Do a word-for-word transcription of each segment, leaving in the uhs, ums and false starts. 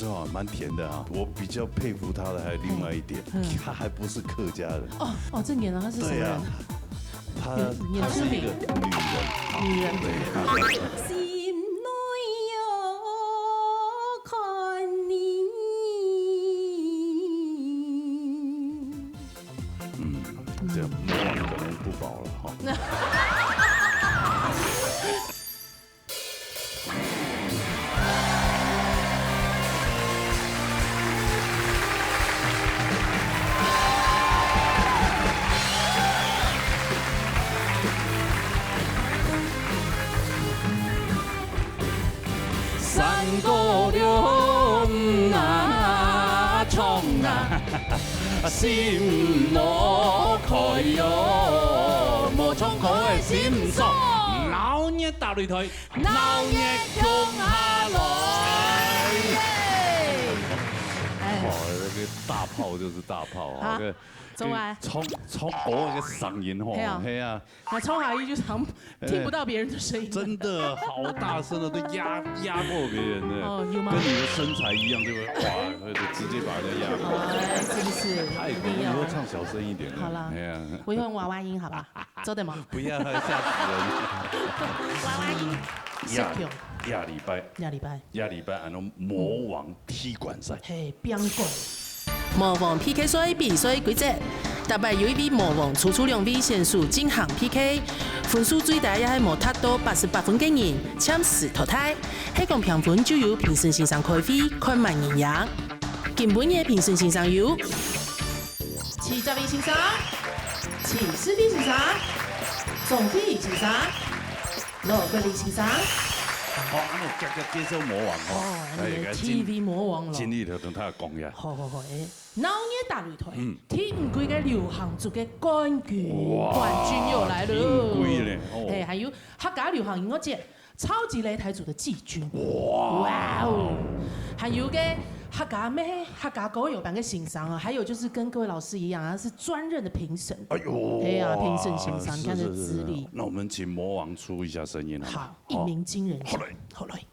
哦，蛮甜的啊。我比较佩服他的还有另外一点，嗯。他还不是客家人。哦，哦，这年了，他是什么人？对啊，他，原，原住民。他是一个女人。女人。对。心内有看你。嗯，这样可能不饱了哈。三姑娘啊，唱啊，心莫开哟，莫唱开心伤。闹热大擂台。 闹热共下来。哎。好，那个大炮就是大炮啊，啊，那个，重来。唱，唱歌那个嗓音吼，嘿啊。嘿啊。那唱下去就常听不到别人的声音。哎，真的好大声的，都压，压过别人的，哦，有吗？跟你的身材一样，对不对？哇，那个直接把人家压过。哎，是不是？太恐怖，一定要。以后唱小声一点的。好啦，哎呀。我以后用娃娃音，好吧？ 做得吗？不要，吓死人。娃娃音。下，失控。下禮拜，下禮拜。下禮拜，俺們魔王踢館賽。嘿，拼館。魔王P K賽比賽規則，逐擺由一位魔王抽出兩位選手進行P K，分數最大也係無達到八十八分个人，暫時淘汰。係講平分就由評審先生開會，看麼人贏。今晡日評審先生有 徐澤偉先生、徐世斌先生、鍾慧儀先生、羅國立先生。好，恁樣介，介，介紹魔王吼。哦，哎，你的該今，T V魔王咯。今日就同大家講一下。好，好，好，哎，鬧熱大擂台，嗯。第五季个流行組个冠軍，哇，冠軍又來了。第五季咧，哦。嘿，還有客家流行音樂節 超級擂台組的季軍。哇！哇哦！還有个客家妹、客家歌謠班个欣賞啊，還有就是跟各位老師一樣啊，是專任的評審。哎呦，哎呀，評審欣賞，哇，你看這資歷。是，是，是。那我們請魔王出一下聲音好不好？好，一鳴驚人。好。好嘞。好嘞。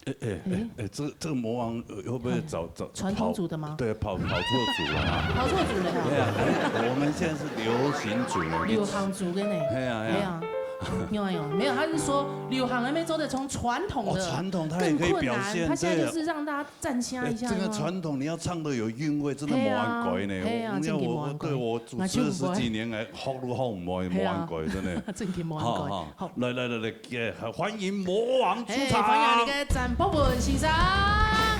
哎，哎，哎，哎。哎，这，这个魔王，呃，会不会找，啊，找，传统组的吗？跑，对，跑，跑错组了啊。跑错组了啊。对啊，哎，我们现在是流行组了，你，流行组的呢。哎呀，哎呀。哎呀，有啊有啊，没有，他是说流行还没做得从传统的哦，传统它也可以表现，更困难，他现在就是让大家站下一下，哎，这个传统你要唱得有韵味，真的嘿啊，没人改呢。嘿啊，我，真的没人改。对，我主持了十几年来，好都好，没，没人改，真的。真的没人改。好，好。 好，来，来，来，来，耶，欢迎魔王出场。哎，欢迎你个詹博文先生。哎，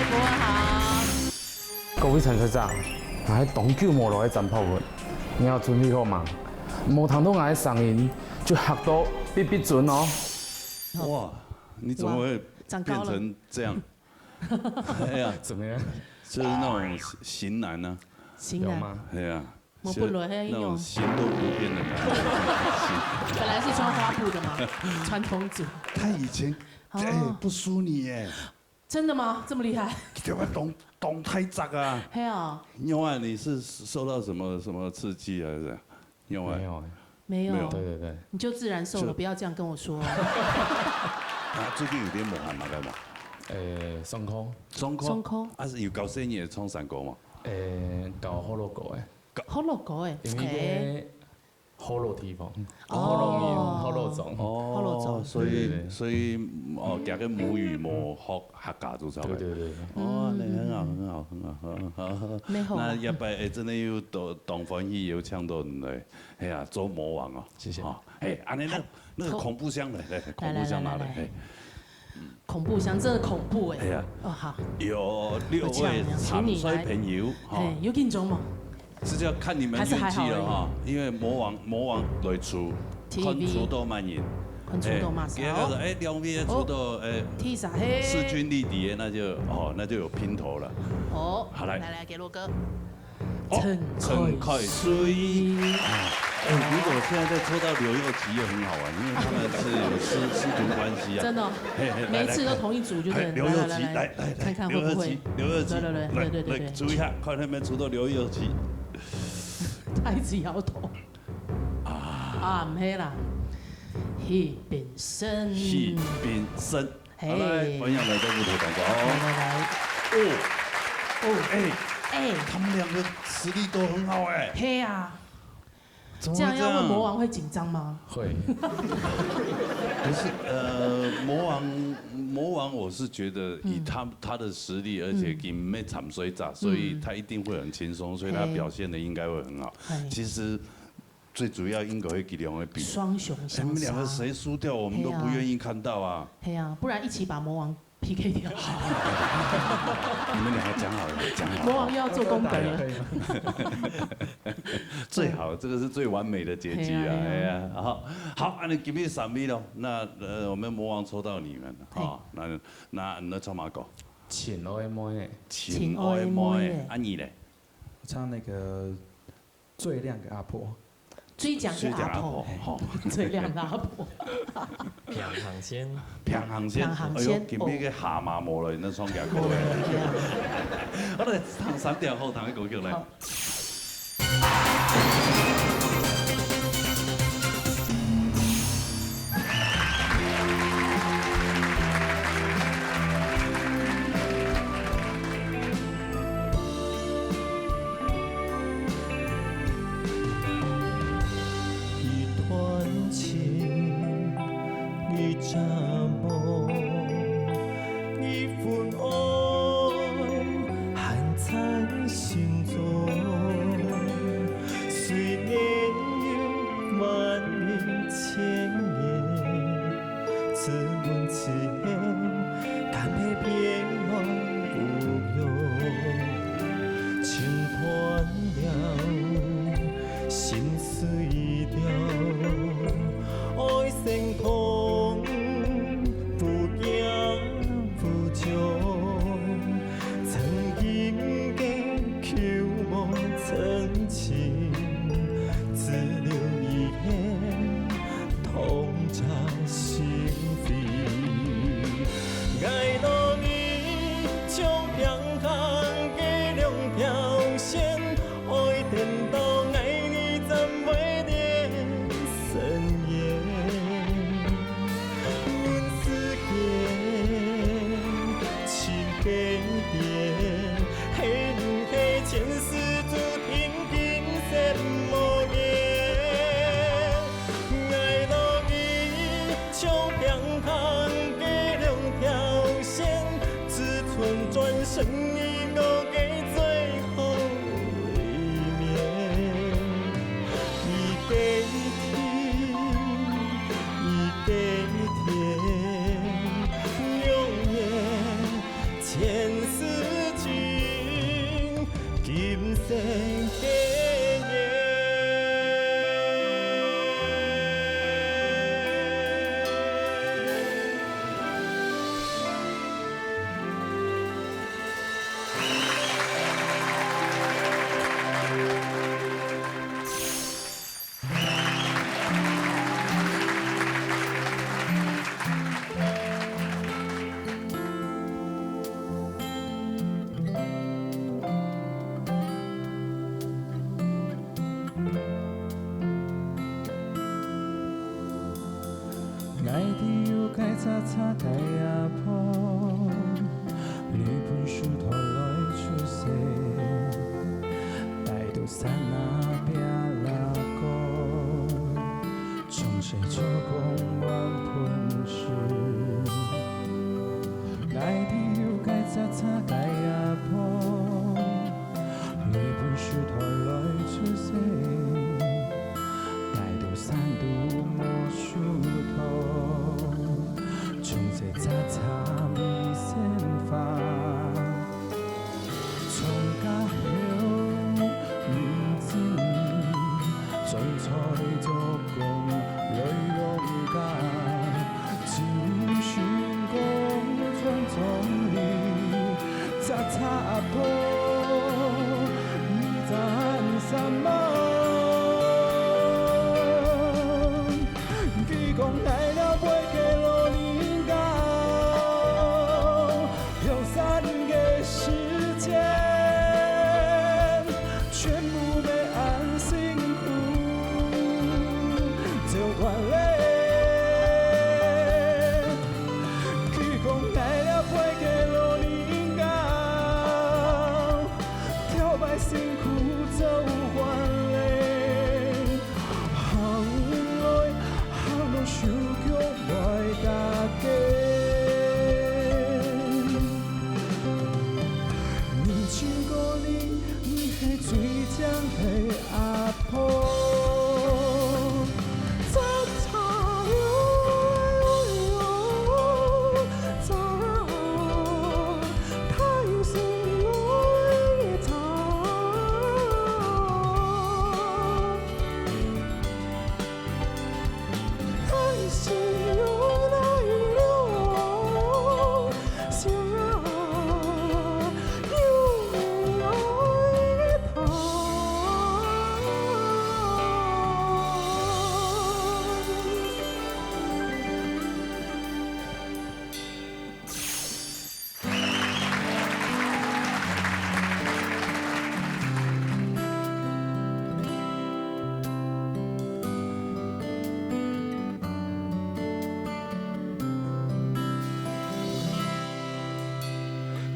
博文好。各位参赛者，𠊎係當久無來个詹博文，你愛準備好嗎？無聽到𠊎个聲音，就嚇到嗶嗶顫哦。哇，你怎么会，哇，长高了。变成这样？ 哎呀，怎么样？就是那种型男呢。型男。有吗？哎呀，我本来还有，就是那种行动不便的男人。本来是穿花布的嘛，传统组。他以前，哦。哎，不输你耶。真的吗？这么厉害？对吧？动，动太杂啊。嘿哦。另外，你是受到什么，什么刺激啊？是吧？ 有啊。没有欸。没有。没有。对，对，对。你就自然瘦了，就不要这样跟我说。啊，最近有点無閒嘛，該無？欸，上课。上课？上课。啊，是有教細人仔唱山歌無？欸，教學老歌欸。學老歌欸。因为欸。該个學老地方，哦。學老人，學老庄。哦，學老庄。所以，对，对，对。所以，哦，佢个母语無學 客家就出來。对，对，对。哦，那很好，很好，很好，很好，很好。蛮好啊。那下擺，欸，真的有當，當歡喜有請到你來，哎呀，做魔王哦。谢谢。哦，哎，恁樣，那，好。那个恐怖箱來，来，恐怖箱拿來，来，来，来，来。哎。恐怖箱真的恐怖欸。哎呀。哦，好。有六位参赛朋友，哈。嘿，有紧张吗？ 这就要看你们运气了哈，还是还好而已。因为魔王，魔王来出，T V。看出到蛮人。看出到蛮少。哎，给他个，哎，两边出到，哦。哎，第三，嘿。势均力敌，那就，哦，那就有拼头了。哦，好，来。来，来，给洛哥。哦，陈凯瑞。陈凯瑞。啊，哎，如果现在再抽到刘宥琪也很好玩，因为他们是有师，师徒关系啊。真的哦，嘿，嘿，每一次都同一组就对了。来，来，刘宥琪，来，来，来，来，看看会不会。刘宥琪，刘宥琪，来，来，来，来，来，来，注意一下，看那边抽到刘宥琪。他一直摇头。啊。啊，毋系啦，许炳生。许炳生。 嘿。好，来，欢迎来到舞台当中。来，来，来。哦。哦。哎，哎。他们两个实力都很好哎。嘿啊。怎么会这样？这样要问魔王会紧张吗？会。不是，呃，魔王，魔王，我是觉得以他，嗯。他的实力，而且嗯。佢毋係參賽者，所以嗯。他一定会很轻松，所以他嘿。表现得应该会很好。嘿。其实 最主要应该会给两位比。双雄相杀。哎，你们两个谁输掉，我们都不愿意看到啊。嘿啊。嘿啊，不然一起把魔王P K掉。你们两个讲好了，讲好了。魔王又要做功德了。可以吗？最好，这个是最完美的结局啊！嘿啊，嘿啊。哎呀，好，好，啊，你今天三位咯，那，呃，我们魔王抽到你们，对。好，那，那，那唱哪个？亲爱的妹。亲爱的妹。亲爱的妹。啊，你嘞？我唱那个 最亮的阿婆。最亮的阿婆。最亮的阿婆，好。最亮的阿婆。平行线。平行线。平行线，哎呦，今晡日个蛤蟆無了，那双脚过来。無了，對啊。好，來，唱三條好聽的歌曲來。好。 一段情，一场梦，一份爱，还在心中。虽然有万语千言，只问只言，但被别人误用。情断了， 心碎了，爱生痛，无影无踪。曾经的渴望曾经，只留遗憾，痛彻心扉。爱落雨，像冰冻的两条线， 爱等到爱你站袂连身影。阮世界，是悲恋，黑暗的前世注定今生无缘。爱落雨，像冰冻的两条线，只存转身已过的最 后一面。你的天，你的天，永远前世情，今生的缘。 𠊎知有个早早个阿婆，日本時代來出世，戴到山那壁拉鼓，從細做工換飯食。𠊎知有个早早个阿婆， 日本時代來出世，戴到山肚無樹頭，從細早早未生花。從家後毋知，種菜做工來養家。 只想講村莊裡，早早阿婆，你早散漫。佢講：「𠊎這輩个老人家，後生个時間，全部愛恁辛苦，走慣了。」佢講：「𠊎這輩个老人家， 頭擺辛苦做慣了，行來行到手腳會打結。你真可憐，你係最靚个阿婆。」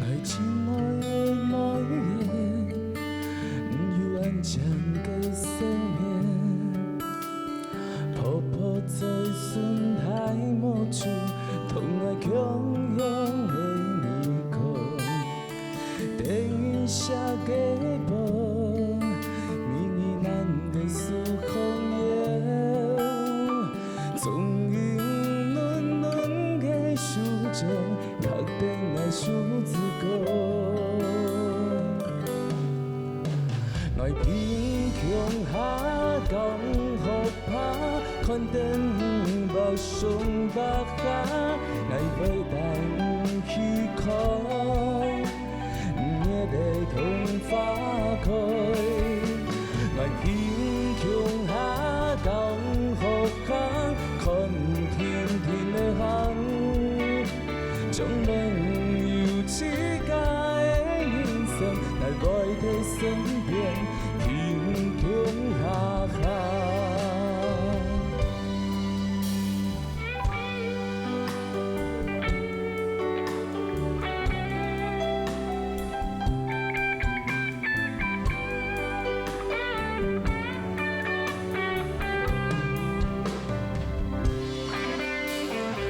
𠊎親愛个妹仔，你有恁靚个性命，婆婆在身大目珠，同𠊎共樣个耳公。 等一下个吧，迷人恁个手空腰，總有嫩嫩个手掌，拍等𠊎手指公。𠊎貧窮下江河 爬，看等北上北下，𠊎會帶你去看月个同花開。𠊎貧窮下江河行，看定定个行，將來有自家个人生，𠊎會在身邊 貧窮下行。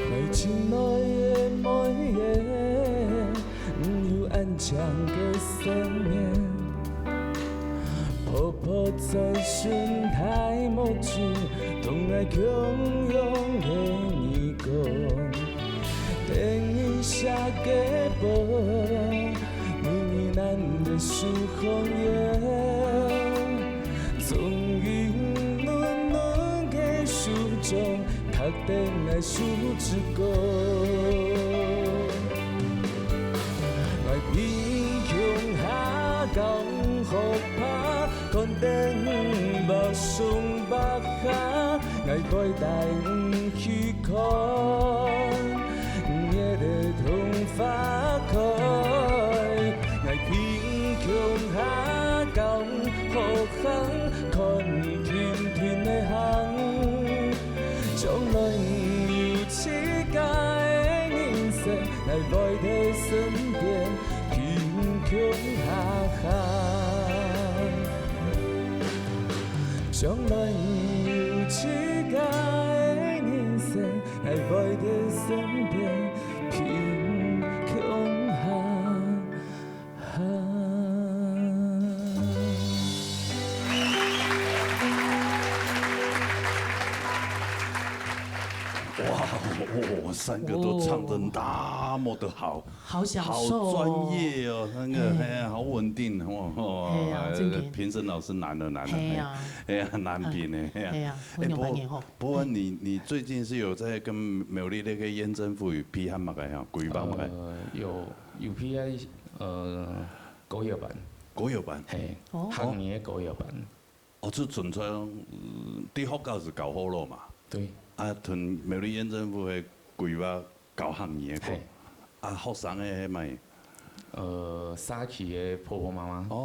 𠊎親愛个妹仔， 你有恁靚个性命，婆婆在身大目珠，同𠊎共樣个耳公。等一下个吧，迷人恁个手空腰，總有嫩嫩个手掌， 拍等𠊎手指公。𠊎貧窮下江河爬，看等北上北下，𠊎會帶你去看月个同花開。𠊎貧窮下江河行，看定定个行， 將來有自家个人生，𠊎會在身邊貧窮下行。將來有自家个人生，𠊎會在身邊貧窮下行。 哇哦，三个都唱得那么的好，好享受哦。好专业哦，那个，嘿。哎呀，好稳定哦，哦，哎呀，哎，真的。评审老师难了，难了，哎呀。哎呀，难评的，哎呀。哎呀，哎，我有蛮年后。不过，不过你，你最近是有在跟苗栗那个鄢振富有配合嘛个哈，规帮嘛个？呃，有，有配合，呃，古乐班。歌謠班。嘿，哦。客語个歌謠班。哦，就純粹，嗯，在學校係教學咯嘛。對。啊，同苗栗縣政府个規劃教客語个歌。嘿。啊，學生个係麼个？呃，社區个婆婆媽媽。哦，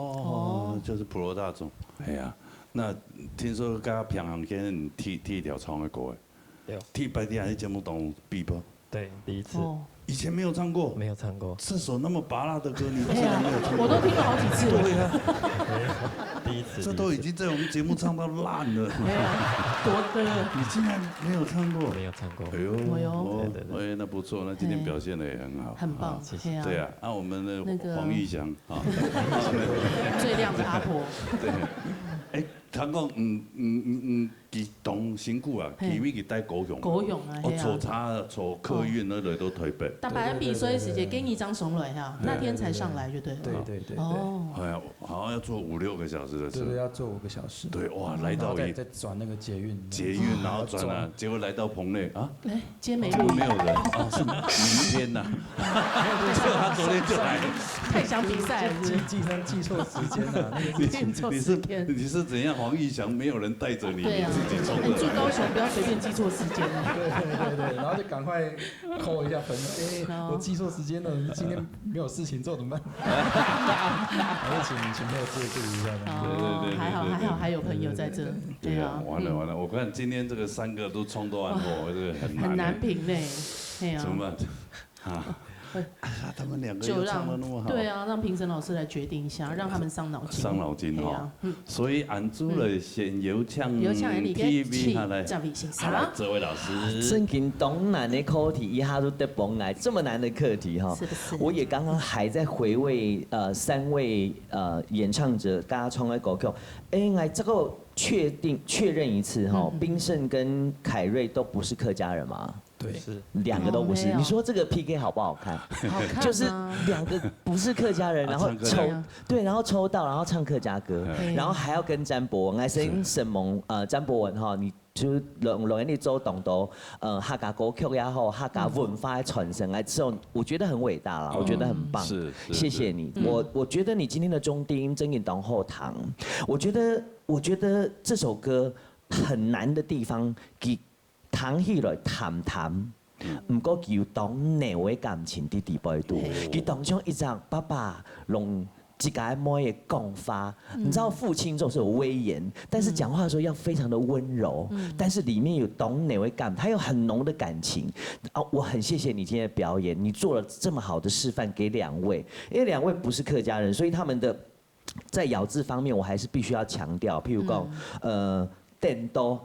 哦。就是普羅大眾。哎呀，那聽說剛剛平常先生第，第一條唱个歌，哎。 有。第一擺在節目當中比不？對，第一次。哦。以前沒有唱過？沒有唱過。這首那麼芭樂的歌，你竟然沒有唱過？對啊，我都聽了好幾次了。對呀。第一次，這都已經在我們節目唱到爛了。對啊，多歌。你竟然沒有唱過？沒有唱過。哎呦，哎呦。哦，對，對，對。哎，那不錯，那今天表現得也很好。很棒，啊。謝謝。對啊，啊，我們的那個黃義翔啊。最亮的阿婆。對。哎，聽講，嗯，嗯，嗯，嗯，佢當辛苦啊，嘿。佢因為佢戴高雄嘛。高雄啊，哦，係啊。坐車啊，坐客運啊，來到台北。大家比賽時間，對，對，對，對。跟你張松磊哈，對。那天才上來就對了。對，對，對，對。哦。哎呀，好像要坐五六個小時的車。對，對，要坐五個小時。對，哇，來到一，然後再，再轉那個捷運。捷運，然後轉啊，然後轉。結果來到棚內啊，哎，今天沒錄。今天沒有人啊，是明天呐。就他昨天就來了。太想比賽了，是不是？記，記，記錯時間了，那個是你，記錯時間。你是，你是怎樣？黃義翔沒有人帶著你，對啊。你自己衝的。哎，住高雄不要隨便記錯時間哦。對，對，對，對，然後就趕快call一下朋友，哎，哦。我記錯時間了，今天沒有事情做怎麼辦？還是請，請朋友借住一下。哦，對，對，對，還好，對，對，對。還好還有朋友在這。對啊，對啊，完了，嗯。完了，我看今天這個三個都衝到暗號，哇，這個很難欸。很難評呢，對啊。怎麼辦？ 啊，哎呀，他們兩個又唱得那麼好。就讓，對啊，讓評審老師來決定一下，讓他們傷腦筋。傷腦筋哈。對啊，嗯。所以恁樣來先邀請，邀請你个第一位，請，好，來，這位先生。好，來，這位老師。正經當難的課題，一下都得崩來，這麼難的課題哈。是不是？我也剛剛還在回味，呃，三位，呃，演唱者大家唱的歌曲。哎，來，這個確定，確認一次哈，嗯，嗯。冰勝跟凱瑞都不是客家人嗎？ 對。是。兩個都不是。哦，沒有。你說這個P K好不好看？好看啊。就是兩個不是客家人，然後抽，啊，唱客家。對，然後抽到，然後唱客家歌，嗯。然後還要跟詹博文，還是，是。沈蒙，呃，詹博文哈，你就是攏，攏你做當多，呃，客家歌曲也好，客家文化的傳承來之後，我覺得很偉大啦，嗯。我覺得很棒。是，是，謝謝你。是。嗯。我，我覺得你今天的中低音真的當好聽。我覺得，我覺得這首歌很難的地方，給 聽起來淡淡，嗯。毋過佢有當濃个感情在底背肚。嘿。佢當像一隻爸爸摎自家个妹仔講話，嗯。你知道父親總是有威嚴，但是講話的時候要非常的溫柔，嗯。但是裡面有當濃个感，他有很濃的感情。啊，我很謝謝你今天的表演，你做了這麼好的示範給兩位，因為兩位不是客家人，所以他們的 在咬字方面，我還是必須要強調，譬如講，嗯。呃，顛倒，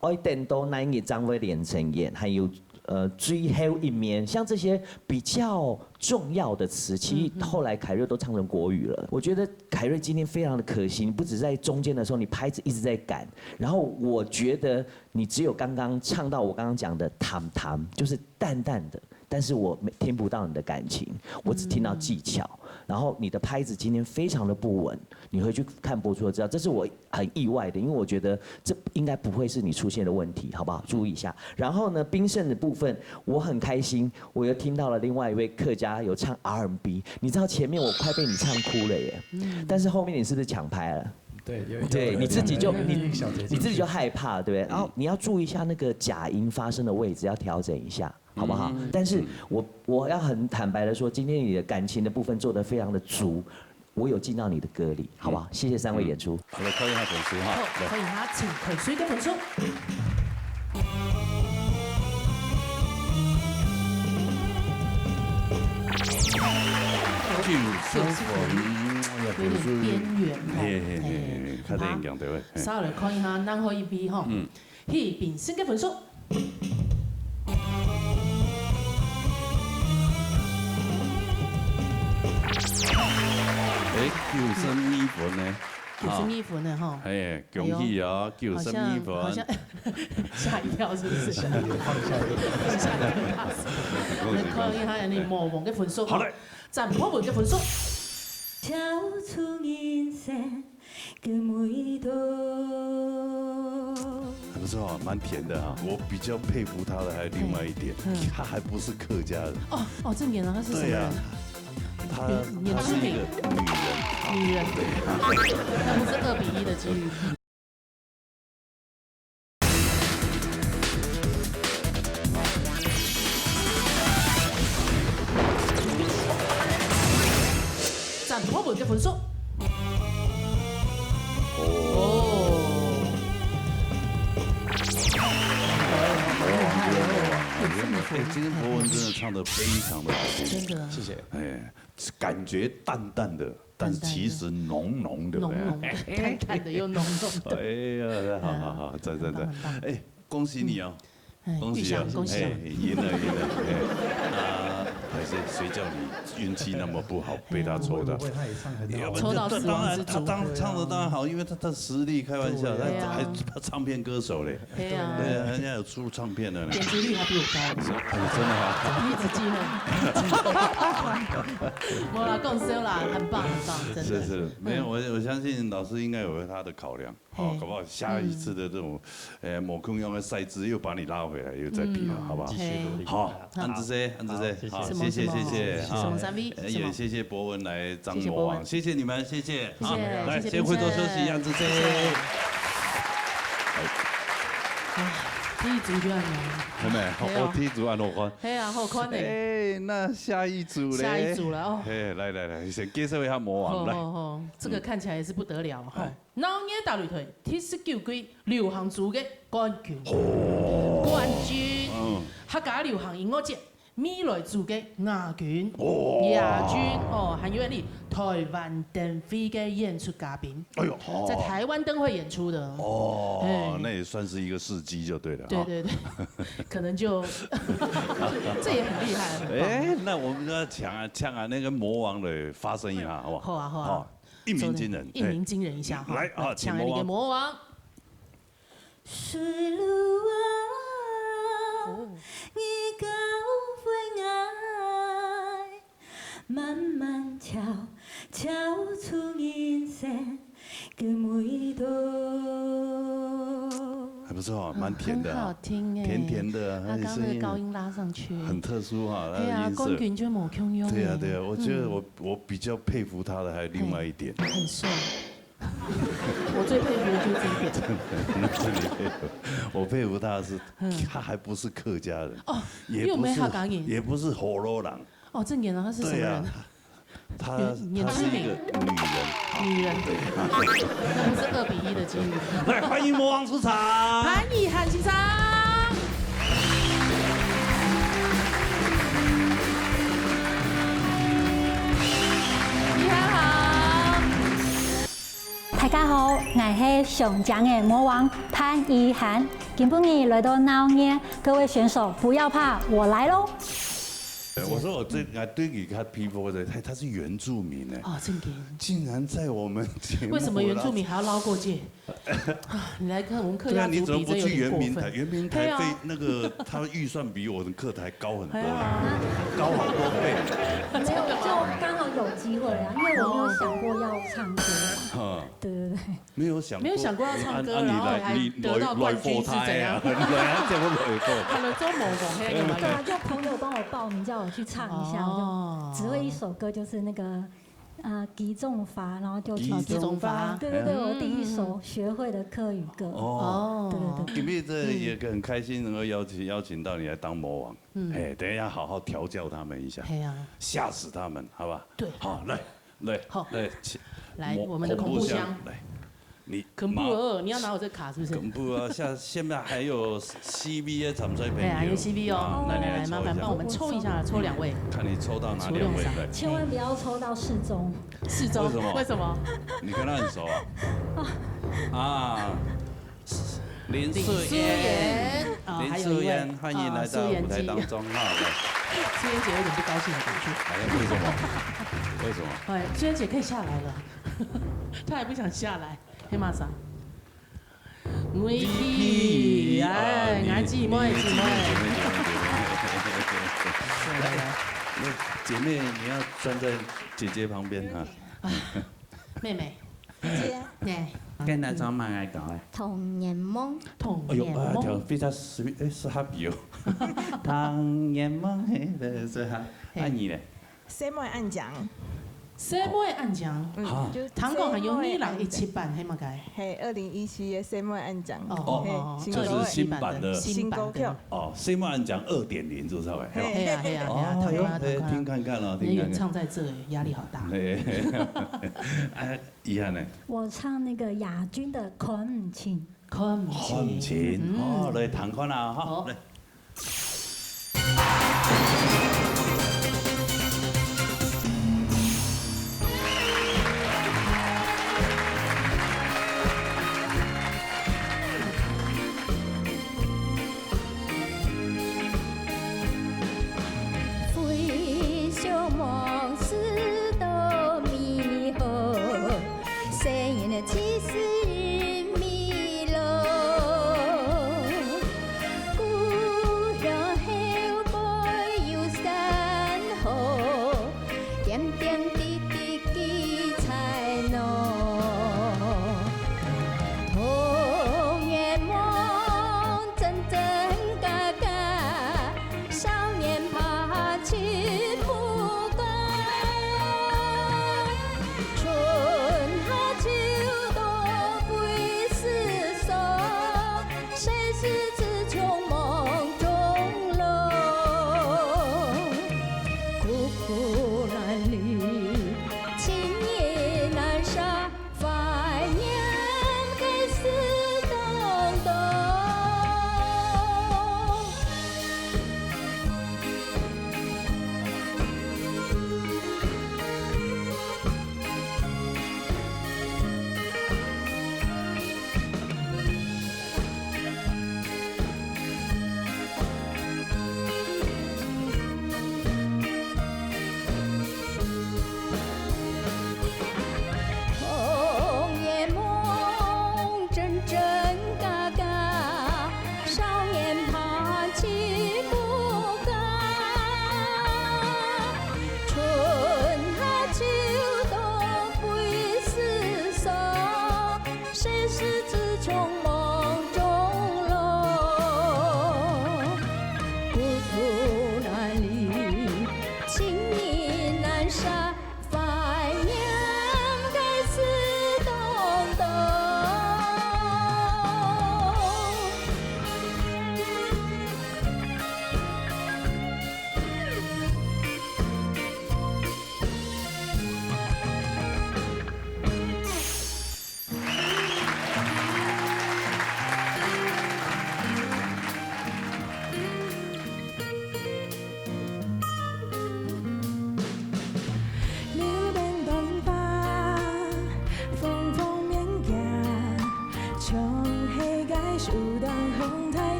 愛顛倒哪日正會連成圓，還有，呃，最後一面，像這些比較重要的詞，其實後來凱瑞都唱成國語了。嗯哼。我覺得凱瑞今天非常的可惜，你不止在中間的時候，你拍子一直在趕，然後我覺得你只有剛剛唱到我剛剛講的淡淡，就是淡淡的，但是我沒，聽不到你的感情，我只聽到技巧。嗯。然後你的拍子今天非常的不穩，你回去看播出就知道，這是我很意外的，因為我覺得這應該不會是你出現的問題，好不好？注意一下。然後呢，冰勝的部分，我很開心，我又聽到了另外一位客家有唱R and B，你知道前面我快被你唱哭了耶，嗯。但是後面你是不是搶拍了？對，有，有，對，有，你自己就，有，有，你，有一個小節進去。你自己就害怕，對不對？嗯。然後你要注意一下那個假音發聲的位置，要調整一下，好不好？嗯。但是我，我要很坦白的說，今天你的感情的部分做得非常的足，我有進到你的歌裡，好不好？嗯。謝謝三位演出。嗯。好，來看一下分數哈。好，來。看一下，請開始个分數。九十分，哎呀，有點邊緣哈。嘿，嘿，嘿，嘿，哎，較得人講對位，嘿。稍微來看一下，然後一比哈。嗯。 去评审个分数。哎，九十二分呢。九十二分呢，吼。哎，恭喜哦，哎呦，九十二分。好像，好像吓一跳，是不是？吓一跳，吓一跳。吓一跳。恭喜，恭喜。来看一下你模仿个分数，好嘞。斩破我个分数。跳出人生 个味道。还不错啊，蛮甜的啊。我比较佩服他的还有另外一点，嗯。他还不是客家人。哦，哦，正经啊，他是什么人？对啊。她，她是一个女人。女人。那不是二比一的几率。占好分个分数。哦。哎，今天博文真的唱得非常的好听。真的。谢谢。哎，感觉淡淡的，但是其实浓浓的。淡淡的。浓浓的，淡淡的又浓浓的。哎呀，好，好，好，赞，赞，赞。很棒，很棒。哎，恭喜你哦。嗯。哎，恭喜啊，恭喜啊。哎，贏了，贏了，哎。啊，還是誰叫你運氣那麼不好，被他抽到？不會，不會，他也唱很好。要不然抽到死亡之組。當然，他當，唱得當然好，因為他，他實力開玩笑，對啊。他還，他唱片歌手嘞。对啊。对啊，人家有出唱片的呢。点击率还比我高。是，哎，真的吗？一直记恨。没啦，讲笑啦，很棒，很棒，真的。是，是，没有，嗯。我，我相信老师应该有他的考量。哦，嘿。搞不好下一次的这种，嗯。呃，某空用的赛制又把你拉回来，又再比了，嗯。好不好？继续努力。好，好。恁仔細，恁仔細，好，谢谢，谢谢，好，谢谢。什么，什么？什么？哎，也谢谢博文来张魔王，谢谢博文。谢谢你们，谢谢。谢谢，好，来，谢谢先回头休息，冰生。恁仔細。谢谢。哎。啊，第一组就恁样。好没？对哦。我第一组恁好看。嘿啊，好看呢。哎，那下一组嘞？下一组了哦。嘿，来，来，来，先介绍一下魔王，好，来。好，好，这个看起来也是不得了哈。哎。闹热大擂台第十九季流行组个冠军。哦。冠军。嗯。客家流行音乐节 未来组个亚军，哦。亚军，哦，還有你台灣燈會个演出嘉賓，哎喲，哦。在台灣燈會演出的。哦，哎。那也算是一个事蹟就對了，哈。对，对，对，可能就，这也很厉害，很棒。哎，那我们要抢啊，抢啊，那个魔王的发声一下，好不好？好啊，好啊。好，一鸣惊人，一鸣惊人一下，哎。哈。来，啊，来，抢一个魔王。请魔王。 水路啊，哦。你教会我慢慢跳，跳出人生的味道。还不错，蛮甜的啊。嗯，很好听欸。甜甜的，他刚刚那个高音拉上去。而且声音很特殊哈，他的音色。对啊，冠军就无共样欸。对啊，对啊，我觉得我，嗯。我比较佩服他的还有另外一点。嘿，很帅。 我最佩服的就是这一点。真的，真的佩服。我佩服他的是，嗯。他还不是客家人，哦，也不是，又没客家人。也不是河洛人。哦，正经的，他是什么人？对啊，他，原，原住民。他是一个女人。女人。对。那不是二比一的几率。来，欢迎魔王出场。潘以涵先生。 以涵好。大家好，𠊎係上將个魔王潘以涵。今晡日來到鬧熱，各位選手不要怕，我來咯。我说我最，啊，对你看皮肤的，他，他是原住民呢。哦，正经。竟然在我们节目，为什么原住民还要捞过界？ 啊，你来看我们客家族比，对啊，你怎么不去原民台？这有点过分。原民台费，对啊。那个，他预算比我们客台高很多呢，哎呀。高好多倍。没有，就刚好有机会啊，因为我没有想过要唱歌。哈。对，对，对。没有想过，没有想过要唱歌，啊，啊，你来，然后还得到冠军是怎样？你来，来，来，怎么来过？他们做某某黑的嘛。对啊，就朋友帮我报名，叫我去唱一下，我就只会一首歌，哦。就是那个 啊，騎中筏，然后就去唱。骑中筏。对，对，对，嗯，我第一首学会的客语歌。哦。对，对，对。今天这也很开心能够邀请，邀请到你来当魔王。嗯。哎，等一下好好调教他们一下。嘿啊。吓死他们，好吧？对。好，来，来，好。来，请来，魔，我们的恐怖箱。恐怖箱，来。 你恐怖哦，你要拿我这卡是不是？恐怖啊，下，下面还有C V的参赛朋友。哎，还有C V哦。啊，那你来抽一下。来，麻烦帮我们抽一下，抽两位。看你抽到哪两位，抽两张。来。千万不要抽到世忠。世忠，为什么？为什么？你跟他很熟啊？啊，林素颜。林素颜，哦，林素颜，还有一位，欢迎来到舞台当中，哦，素颜姐。哈，来。素颜姐有点不高兴的感觉。哎，为什么？为什么？哎，素颜姐可以下来了。 他还不想下来，黑玛莎。V P，哎，哦，你，俺姊妹，姊妹。你姊妹，姊妹，姊妹，姊妹。来，来，来。那姐妹，你要站在姐姐旁边哈。啊，妹妹。姐姐。哎。跟大家讲嘛，来讲哎。童年梦。童年梦。哎呦，啊，讲非常sweet，哎，是happy哦。童年梦，嘿，对，是哈。嘿。啊，你嘞？細妹恁靚。細妹恁靚。嗯，哈。就聽講還有二零一七版，係麼个？嘿，二零一七个細妹恁靚。哦，嘿，哦，哦，新歌个。就是新版的。新歌曲。哦，細妹恁靚二點零，是不是？嘿。係啊，係啊，係啊，哦，聽看啊，哎，聽看啊。聽看看哦，那有人唱在這，聽看看。壓力好大。嘿，哎，遺憾呢。我唱那個亞軍的《看毋清》。看毋清。看毋清，嗯。哦，來聽看啊，哈，好。來。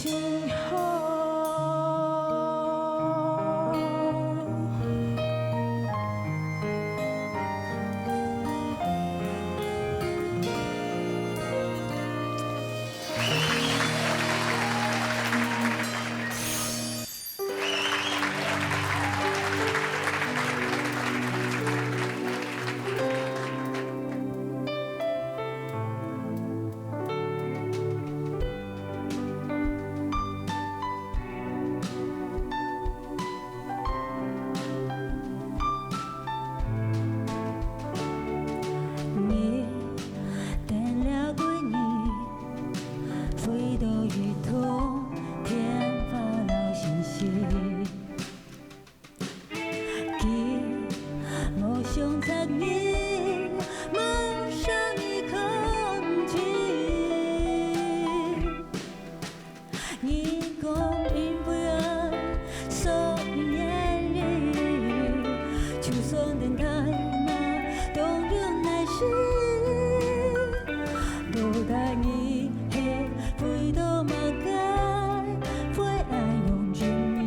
日等了歸日，飛到一通天花老信息。佢無想着你，無想你空氣。 你講因為愛，所以願意，就算等待嘛，都有耐心。到底你係為著麼个，會恁樣執迷？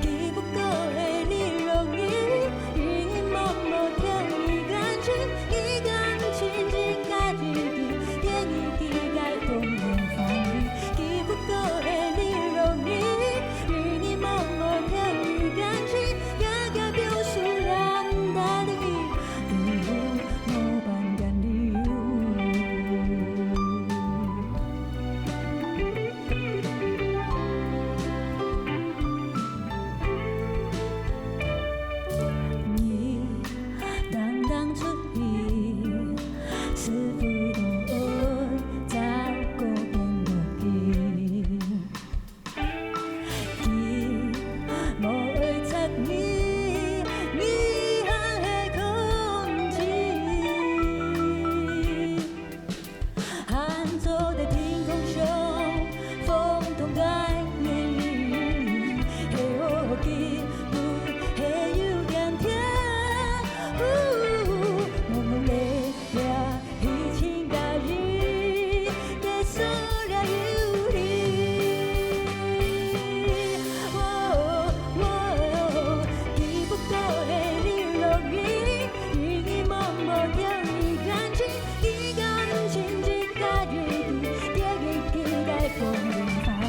只不過係你容易，因為默默聽你感情，你感情一个一句，點一滴个動人反應。只不過係你容易，因為默默聽你感情，也也表示咱的意，你有無半點理由。 你當當出去，是為著愛，才過變落去。佢無愛插你，你還係空氣。 還坐在天空上，風動在眼裡，係好奇，係有點甜。濛濛淚了，已經加入，結束了友誼。喔，喔，只不過係你容易，因為默默聽你感情。 你感情一个一句，點一滴个動人反應，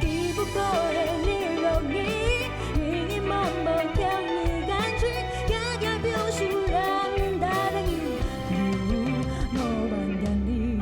只不過係你容易，因為默默聽你感情，也也表示咱的意，你有無半點理由。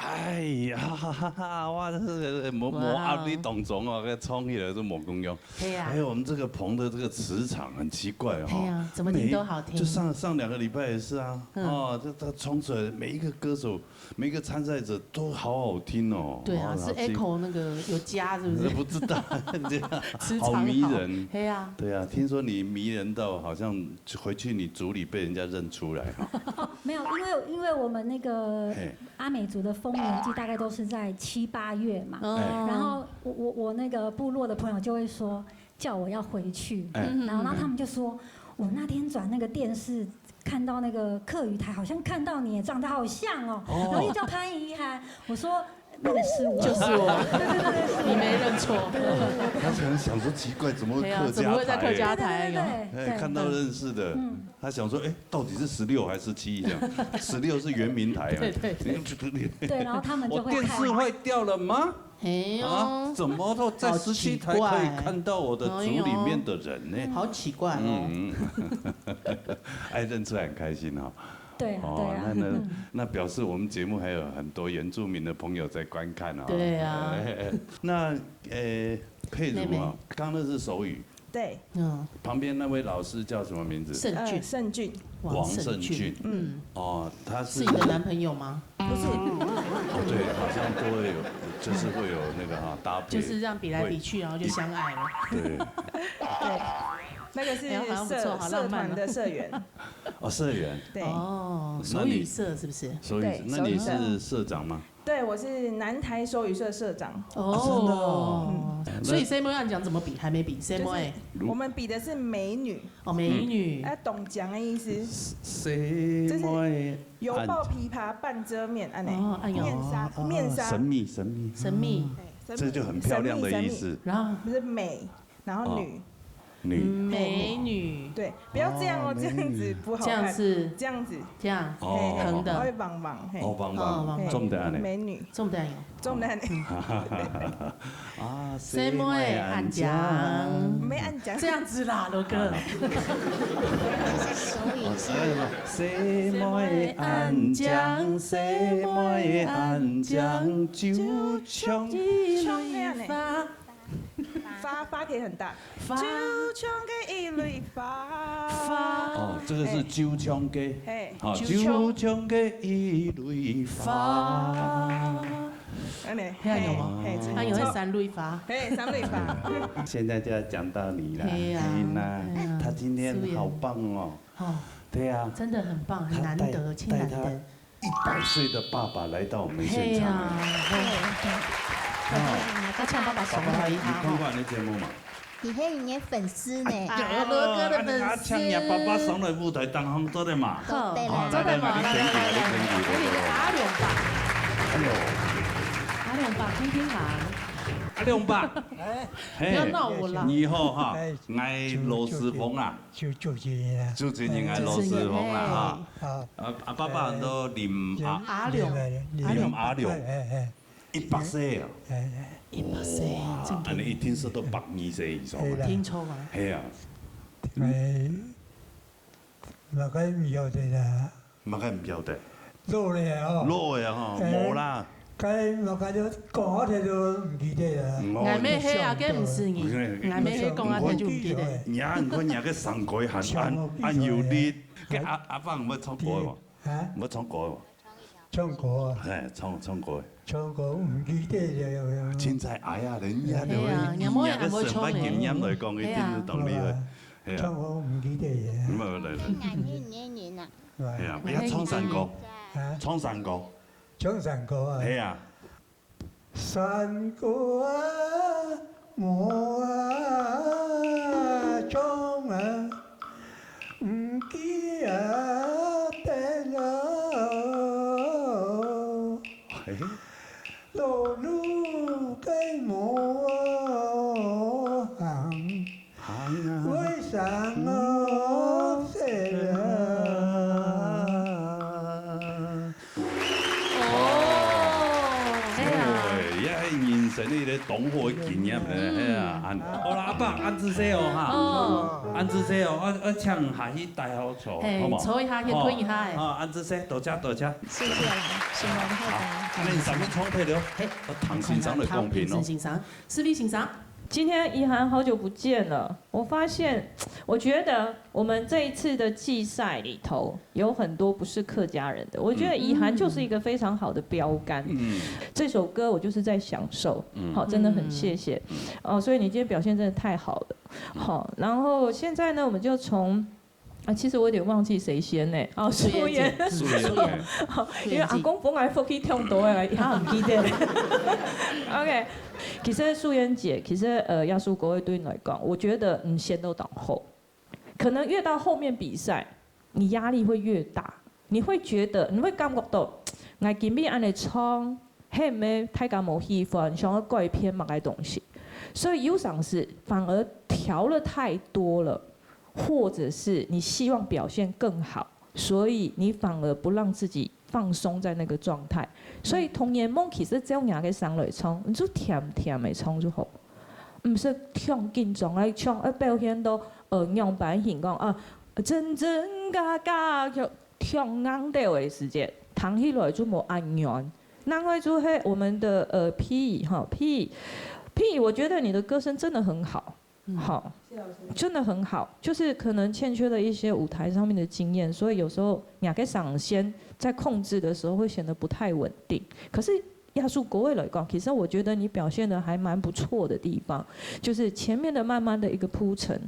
哎呀，哈哈哈哈，哇，這是無，無壓力當中哦，哇哦。該唱起來就無共樣。對呀。還有我們這個棚的這個磁場很奇怪哦。對呀，怎麼聽都好聽。每，就上，上兩個禮拜也是啊，嗯。哦，這，這唱出來每一個歌手，每一個參賽者都好好聽哦。對啊，哦，是好聽。Echo那個有加是不是？不知道，這樣，磁場好。好迷人。對啊。對啊，聽說你迷人到好像回去你族裡被人家認出來哈。哦，沒有，因為，因為我們那個嘿。 阿美族的豐年祭大概都是在七八月嘛，哦。然後我，我，我那個部落的朋友就會說，叫我要回去，哎。然後，然後他們就說，我那天轉那個電視，看到那個客語台，好像看到你，長得好像哦，哦。然後又叫潘怡涵，我說，那個是我。就是我。對，對，對，對，是我。你沒認錯。對，對，對，對。他可能想說奇怪，怎麼會客家台？對啊，怎麼會在客家台？對，對，對，對，哎，對。看到認識的。嗯。 他想說，哎，到底是十六還是十七？這樣，十六是原民台啊。對，對，對。對，然後他們就會看。我電視壞掉了嗎？哎喲。啊，怎麼都在十七台可以看到我的族裡面的人呢？好奇怪。好奇怪哦。嗯，哎，認出來很開心哈。對啊，哦，對啊。那，那，那表示我們節目還有很多原住民的朋友在觀看啊。對啊。那，呃，佩如啊，妹妹。剛剛那是手語。 對。嗯。旁邊那位老師叫什麼名字？盛俊。呃，盛俊。王盛俊。王盛俊。嗯。哦，他是，是你的男朋友嗎？不是，哦，对，好像都会有，就是会有那个哈，搭配，就是这样比来比去，会，然后就相爱了。对。对，那个是哎好像不错，社好浪漫哦。社团的社员，哦，社员。对哦，那你手语社是不是？所以对，那你手语社。是社长吗？对，我是南台手语社社长。哦，真的哦。哦，所以 C M A 按讲怎么比？还没比 C M A。我们比的是美女，哦，美女。哎，懂讲的意思，谁就是会犹抱琵琶半遮面，按呢，哦，哎呦面纱哦面纱，神秘神秘，神秘，哎，神秘这就很漂亮的意思。然后不是美，然后女，女美美女。对，不要这样哦，哦这样子美女不好看，这样是这样子，哦嘿横的会棒棒，嘿，哦，棒哦棒棒，嘿中的按呢。美女，中弹有。中弹，啊，谁没按讲？没按讲，这样子啦，罗哥。是手语哦，是那个谁没按讲，谁没按讲，就像像那样呢发发发可以很大，发就像个一蕊花，发。哦，这个是九腔歌，嘿，好，九腔九腔歌一蕊花。按呢，还有吗嘿，还有那三蕊发。嘿，三蕊花，现在就要讲到你了，嘿呀你呢哎呀？他今天好棒哦。哦，对呀，真的很棒，很难得，他带亲难得带他。一百岁的爸爸来到我们现场嘿呀了。，哦他像爸爸手爸爸，头一你看过他。你的节目吗？你是你的粉丝呢。啊，罗哥的粉丝。啊，请你爸爸上来舞台当中做得嘛？好，对啦好，来来来，你捧起来，你捧起来。那你的阿良伯，哎呦，阿良伯，听听看。阿良伯，哎，不要闹我啦你好哈哎，我老师傅啊，就就这样。主持人啊，老师傅啦哈。啊，啊啊，爸爸很多林啊，阿良，林阿良，哎哎一百岁啊，哎哎，一百岁，哇，安尼一定是都百二岁以上啊。对啦听错啊。系啊，哎，嘛该毋晓得啦，嘛个毋晓得，老了哦，老的吼，哎无啦。该嘛该就讲好听都毋记得啦。哦俺妹黑啊，该毋是你，你俺妹黑讲啊，他就毋记得。你啊，你看你个声音还安安有力，个阿阿爸有唱歌无？啊，有唱歌无？唱歌啊，哎，唱唱歌，唱歌毋记得了。凊彩哎呀，人家都哎呀，你妹也毋会唱的。经验来讲，一定是当厉害。哎呀，唱歌毋记得了。没有来来，俺年年年啊，哎呀，不要唱山歌，啊，唱山歌，唱山歌啊哎。呀，山歌啊，我啊，唱啊，毋记啊得了。哎，路路跟我行，行啊。为啥我死了？哦，哎呀，哎，也系人生的一个当好的经验呢，哎呀，安好啦，阿爸，安仔细哦哈，哦，安仔细哦，我我请下去带好坐，嘿好无？坐一下，歇睏一下哎好，安仔细，多谢多谢。谢谢啦，承蒙大家。那你上面冲退了，嘿唐先生的公平哦唐先。生，思丽先生，今天怡涵好久不见了，我发现，我觉得我们这一次的季赛里头有很多不是客家人的，我觉得怡涵就是一个非常好的标杆。嗯，这首歌我就是在享受，嗯好，真的很谢谢哦，所以你今天表现真的太好了，好，然后现在呢，我们就从。啊，其实我有点忘记谁先呢。哦，素颜，素颜，因为阿公本来福气挺多的，他很记得。OK，其实素颜姐，其实呃，耶稣国会对你来讲，我觉得嗯，先都当好。可能越到后面比赛，你压力会越大，你会觉得，你会感觉到，我今日安尼唱，嘿咩，大家无喜欢，想要改变某个东西。所以有常是反而调了太多了，或者是你希望表现更好，所以你反而不让自己放松在那个状态。所以童年梦其实只要拿个上来唱，你就甜甜的唱就好，毋使忒紧张，来唱，要表现到呃样板型讲啊，真真假假，就忒硬调的时间，弹起来就无安全。另外就系我们的呃 P 哈 P P，我觉得你的歌声真的很好。好，真的很好，就是可能欠缺了一些舞台上面的经验，所以有时候两个嗓先在控制的时候会显得不太稳定。可是艺术国位来讲，其实我觉得你表现得还蛮不错的地方，就是前面的慢慢的一个铺陈。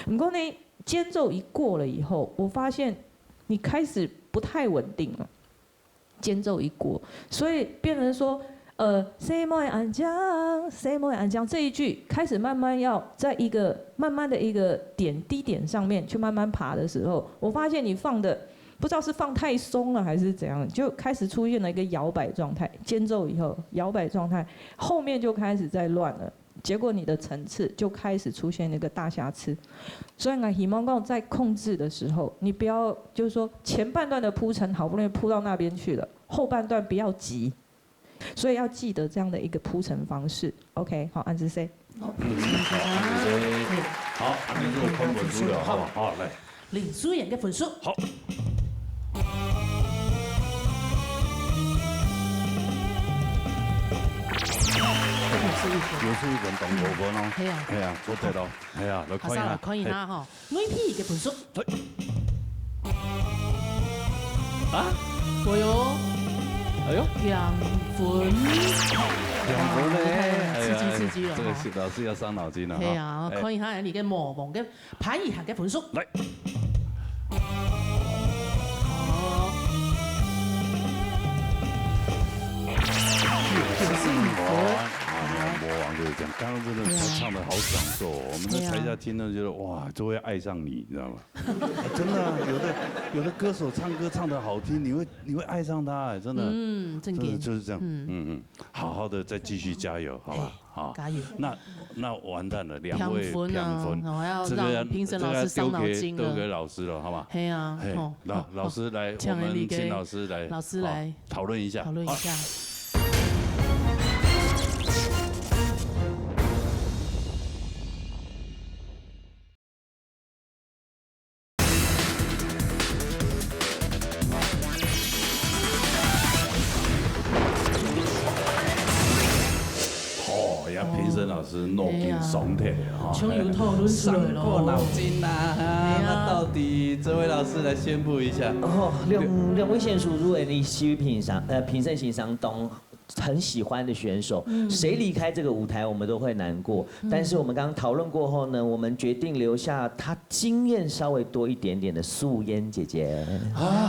不过呢，间奏一过了以后，我发现你开始不太稳定了。间奏一过，所以变成说，呃，谁莫安讲，谁莫安讲这一句开始慢慢要在一个慢慢的一个点低点上面去慢慢爬的时候，我发现你放的不知道是放太松了还是怎样，就开始出现了一个摇摆状态。间奏以后，摇摆状态后面就开始在乱了。结果你的层次就开始出现那个大瑕疵。所以呢，希望讲在控制的时候，你不要就是说前半段的铺陈好不容易铺到那边去了，后半段不要急，所以要记得这样的一个铺陈方式。OK，好，安之 C。嗯，好，安之 C。好，安之 C 看分数了，好不好？好，来。 林淑妍个分数。好。九十一分，當高分哦。係啊，係啊，做得咯，係啊，來看一下，看一下哈，內皮个分數。啊，哎哟，哎哟，兩分，兩分嘞，刺激刺激了，這個老師要傷腦筋了哈。係啊，看一下你个魔王个 排一下个分數。來。魔王就是這樣，剛剛真的他唱得好享受哦，我們在台下聽了覺得哇，就會愛上你，你知道嗎？真的，有的有的歌手唱歌唱得好聽，你會你會愛上他，真的，嗯，正經，就是這樣，嗯嗯，好好的再繼續加油，好吧？ 好，加油！那那完蛋了，兩位平分，我要讓評審老師傷腦筋了。都給老師了，好嗎？係啊，老老師來，我們請老師來，老師來討論一下，討論一下。 評審老師腦筋爽忒了哈，終於討論出來了，傷過腦筋啦。那到底這位老師來宣布一下。哦，兩兩位選手入圍的四位評審，呃，評審先生都很喜歡的選手，誰離開這個舞台，我們都會難過。但是我們剛剛討論過後呢，我們決定留下他經驗稍微多一點點的素嫣姐姐。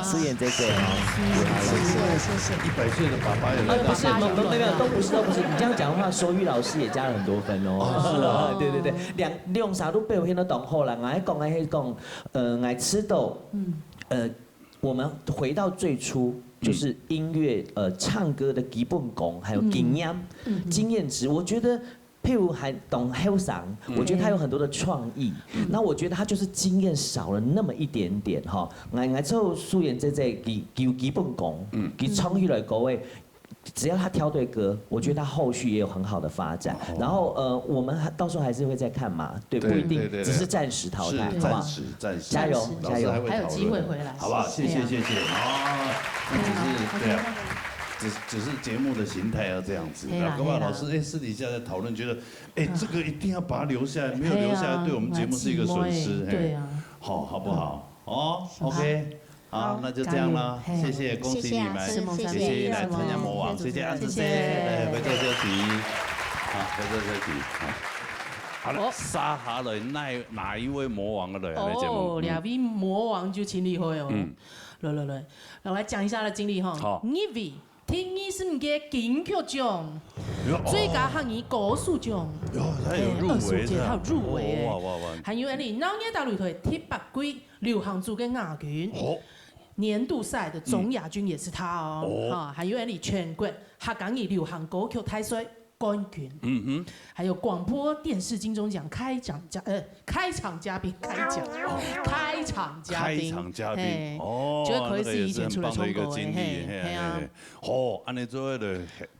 素嫣姐姐，謝謝，一百歲的爸爸也來，不是，沒有沒有，都不是都不是。你這樣講的話，所以老師也加了很多分哦。是啊，對對對，兩兩儕都表現得當好啦。𠊎講，𠊎講，呃，𠊎知道，呃，我們回到最初，就是音樂，呃，唱歌的基本功，還有經驗，經驗值，我覺得 譬如還當後生，我覺得他有很多的創意。那我覺得他就是經驗少了那麼一點點哈。𠊎𠊎做素嫣姐姐，佢佢基本功，佢唱起來歌誒，只要他挑對歌，我覺得他後續也有很好的發展。然後呃，我們還到時候還是會再看嘛，對，不一定只是暫時淘汰，好不好？暫時暫時，加油加油，還有機會回來，好不好？謝謝謝謝啊，只是對啊，只只是節目的形態要這樣子。那搞不好老師誒私底下在討論，覺得 哎，這個一定要把它留下來，沒有留下來，對我們節目是一個損失。對啊，好，好不好？哦，OK，好，那就這樣啦，謝謝，恭喜你們，謝謝來參加魔王，謝謝安之姐，哎，回頭休息，好，回頭休息，好，好了，接下來哪哪一位魔王來來節目？哦，兩位魔王就請你回哦，嗯，來來來，我來講一下他的經歷哈，好，二位。 第二十五屆金曲獎最佳客語歌手獎，喲，他有入圍，他有入圍，哇哇哇！還有恁呢，鬧熱大擂台第八屆流行組个亞軍，哦，年度賽的總亞軍也是他哦，哈，還有恁呢，全國客家語流行歌曲大賽冠軍，嗯哼，還有廣播電視金鐘獎開獎嘉，呃，開場嘉賓，開獎，開場嘉賓，開場嘉賓，哦，覺得可以是以前出來唱歌的，嘿，嘿啊。 哦，恁呢做伙就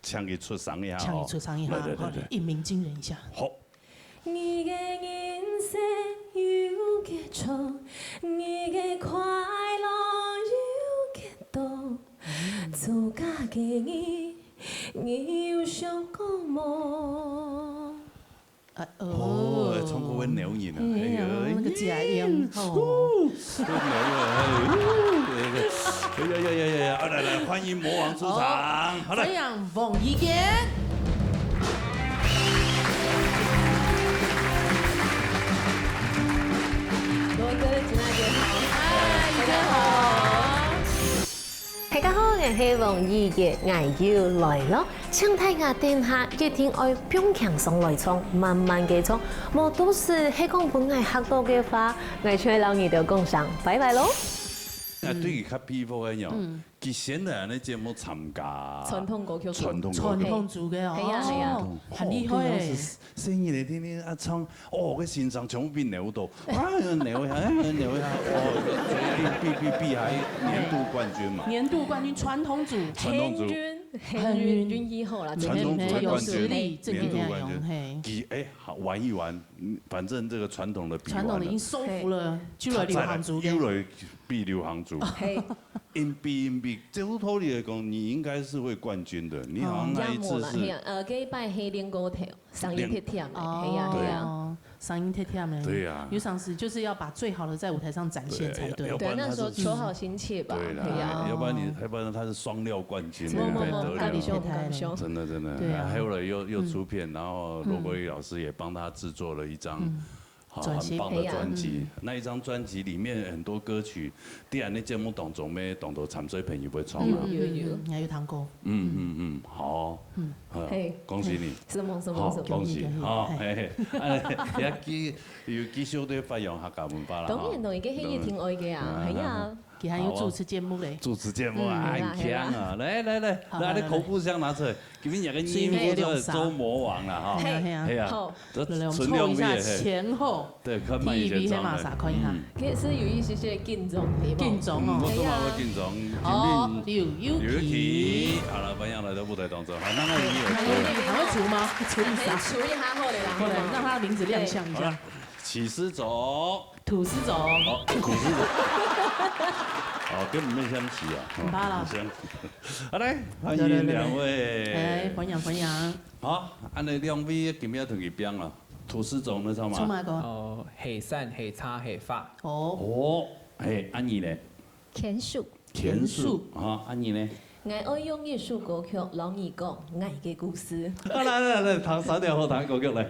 請佢出聲一下，請佢出聲一下，對對對，一鳴驚人一下。好。 你有想過無？哦，唱歌會扭人啊，哎呀，哎呀，那個假音，哦。會扭啊，哎，對，對，對，哎呀呀呀呀呀，啊，來，來，歡迎魔王出場，好，來。歡迎黃怡潔。羅哥，今仔日好。嗨，怡潔好。 大家好，𠊎係黃怡潔，𠊎又來咯。請大家等下一定愛放輕鬆來唱，慢慢个唱，無到時係講分𠊎嚇到个話，𠊎就會摎你兜講聲拜拜咯。啊，對於較佩服个喲，嗯。佢先來恁呢節目參加傳統歌曲組。傳統歌曲。傳統組个哦。係啊，係啊。哦，很厲害耶。哦，對啊，是 細人仔天天啊唱，哦，个心臟全部被扭到，啊，扭一下，哎，扭一下，哦，比比比比還年度冠軍嘛。年度冠軍傳統組。傳統組。幸運，幸運，幸運。運氣好啦，傳統組的冠軍，有實力，年度冠軍。正經个樣，嘿。佢，哎，好，玩一玩，嗯，反正這個傳統的比完了。傳統的已經收服了，就來流行組个。他再來又來比流行組。嘿。硬比硬比，照道理來講，你應該是會冠軍的。你好像那一次是，哦，也無啦，嘿啊，呃，這一擺係練過頭。 聲音忒忝了，哦，係啊，係啊。對啊。聲音忒忝了。對啊。有當時就是要把最好的在舞台上展現才對。對，要，要不然他是，對，那時候求好心切吧，對啦，對啊。要不然你，要不然他是雙料冠軍，真的，那不得了。真的，真的。對啊。然後後來又，又出片，嗯。然後羅國立老師也幫他製作了一張，嗯。好，專輯。很棒的專輯。哎呀。嗯。那一張專輯裡面很多歌曲，在𠊎等節目當中，乜當多參賽朋友會唱啊。有，有，有。嗯，嗯，嗯，還有唱歌。嗯，嗯，嗯，好。嗯。 好，嘿，恭喜你。什麼，什麼，好，什麼？恭喜，恭喜，恭喜，好，嘿。嘿，嘿，啊，也繼，有繼續在發揚客家文化啦，當然，哈。當然，這个係一定愛个啊，嗯，係啊。嗯，嗯。佢還有主持節目咧。好啊。主持節目啊，嗯。很強啊。係啦，係啦。來，來，來，好，來，來，來。你口香糖拿出來，今天兩個人做，做魔王了，哈。嘿。係啊，係啊。係啊。好。這純兩位，來，我們湊一下前後。嘿。 對，看慢一些，第一位係麼儕？看一下。嗯。其實有一些些緊張，對無？緊張哦。嗯，我都還會緊張。哦，今天有，有，有氣。好了，歡迎來到舞台當中。好，那那裡面有歌了。那有氣，還會除嗎？除一下。可以除一下好了啦，過來，好不好？讓他的名字亮相一下。好了，起司種。吐司種。好，吐司種。好，跟我們相起啊。很棒了。相起。好，來，歡迎兩位。來，來，來。哎，歡迎，歡迎。好，恁呢兩位今日同佢拼了。 吐司種，你知道嗎？出馬歌。哦，係山係茶係花。哦。哦，嘿，恁呢呢？牽手。牽手，牽手。啊，恁呢呢？𠊎愛用一首歌曲摎你講𠊎个故事。啊，來，來，來，聽三條好聽个歌曲來。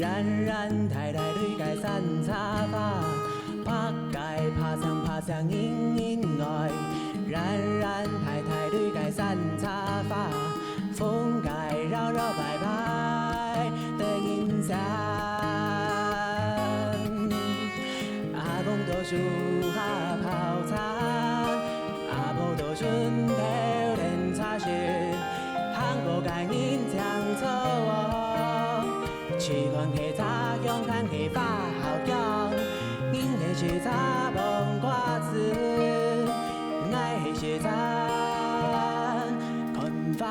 荏苒大大蕊个山茶花，白个白相白相人人愛。荏苒大大蕊个山茶花，風个搖搖擺擺得人惜。阿公在樹下泡茶，阿婆在脣頭𢯭茶食，行過个人請坐喔。 試看係茶香，看係花好香，人係食茶傍瓜子，𠊎係食茶看花。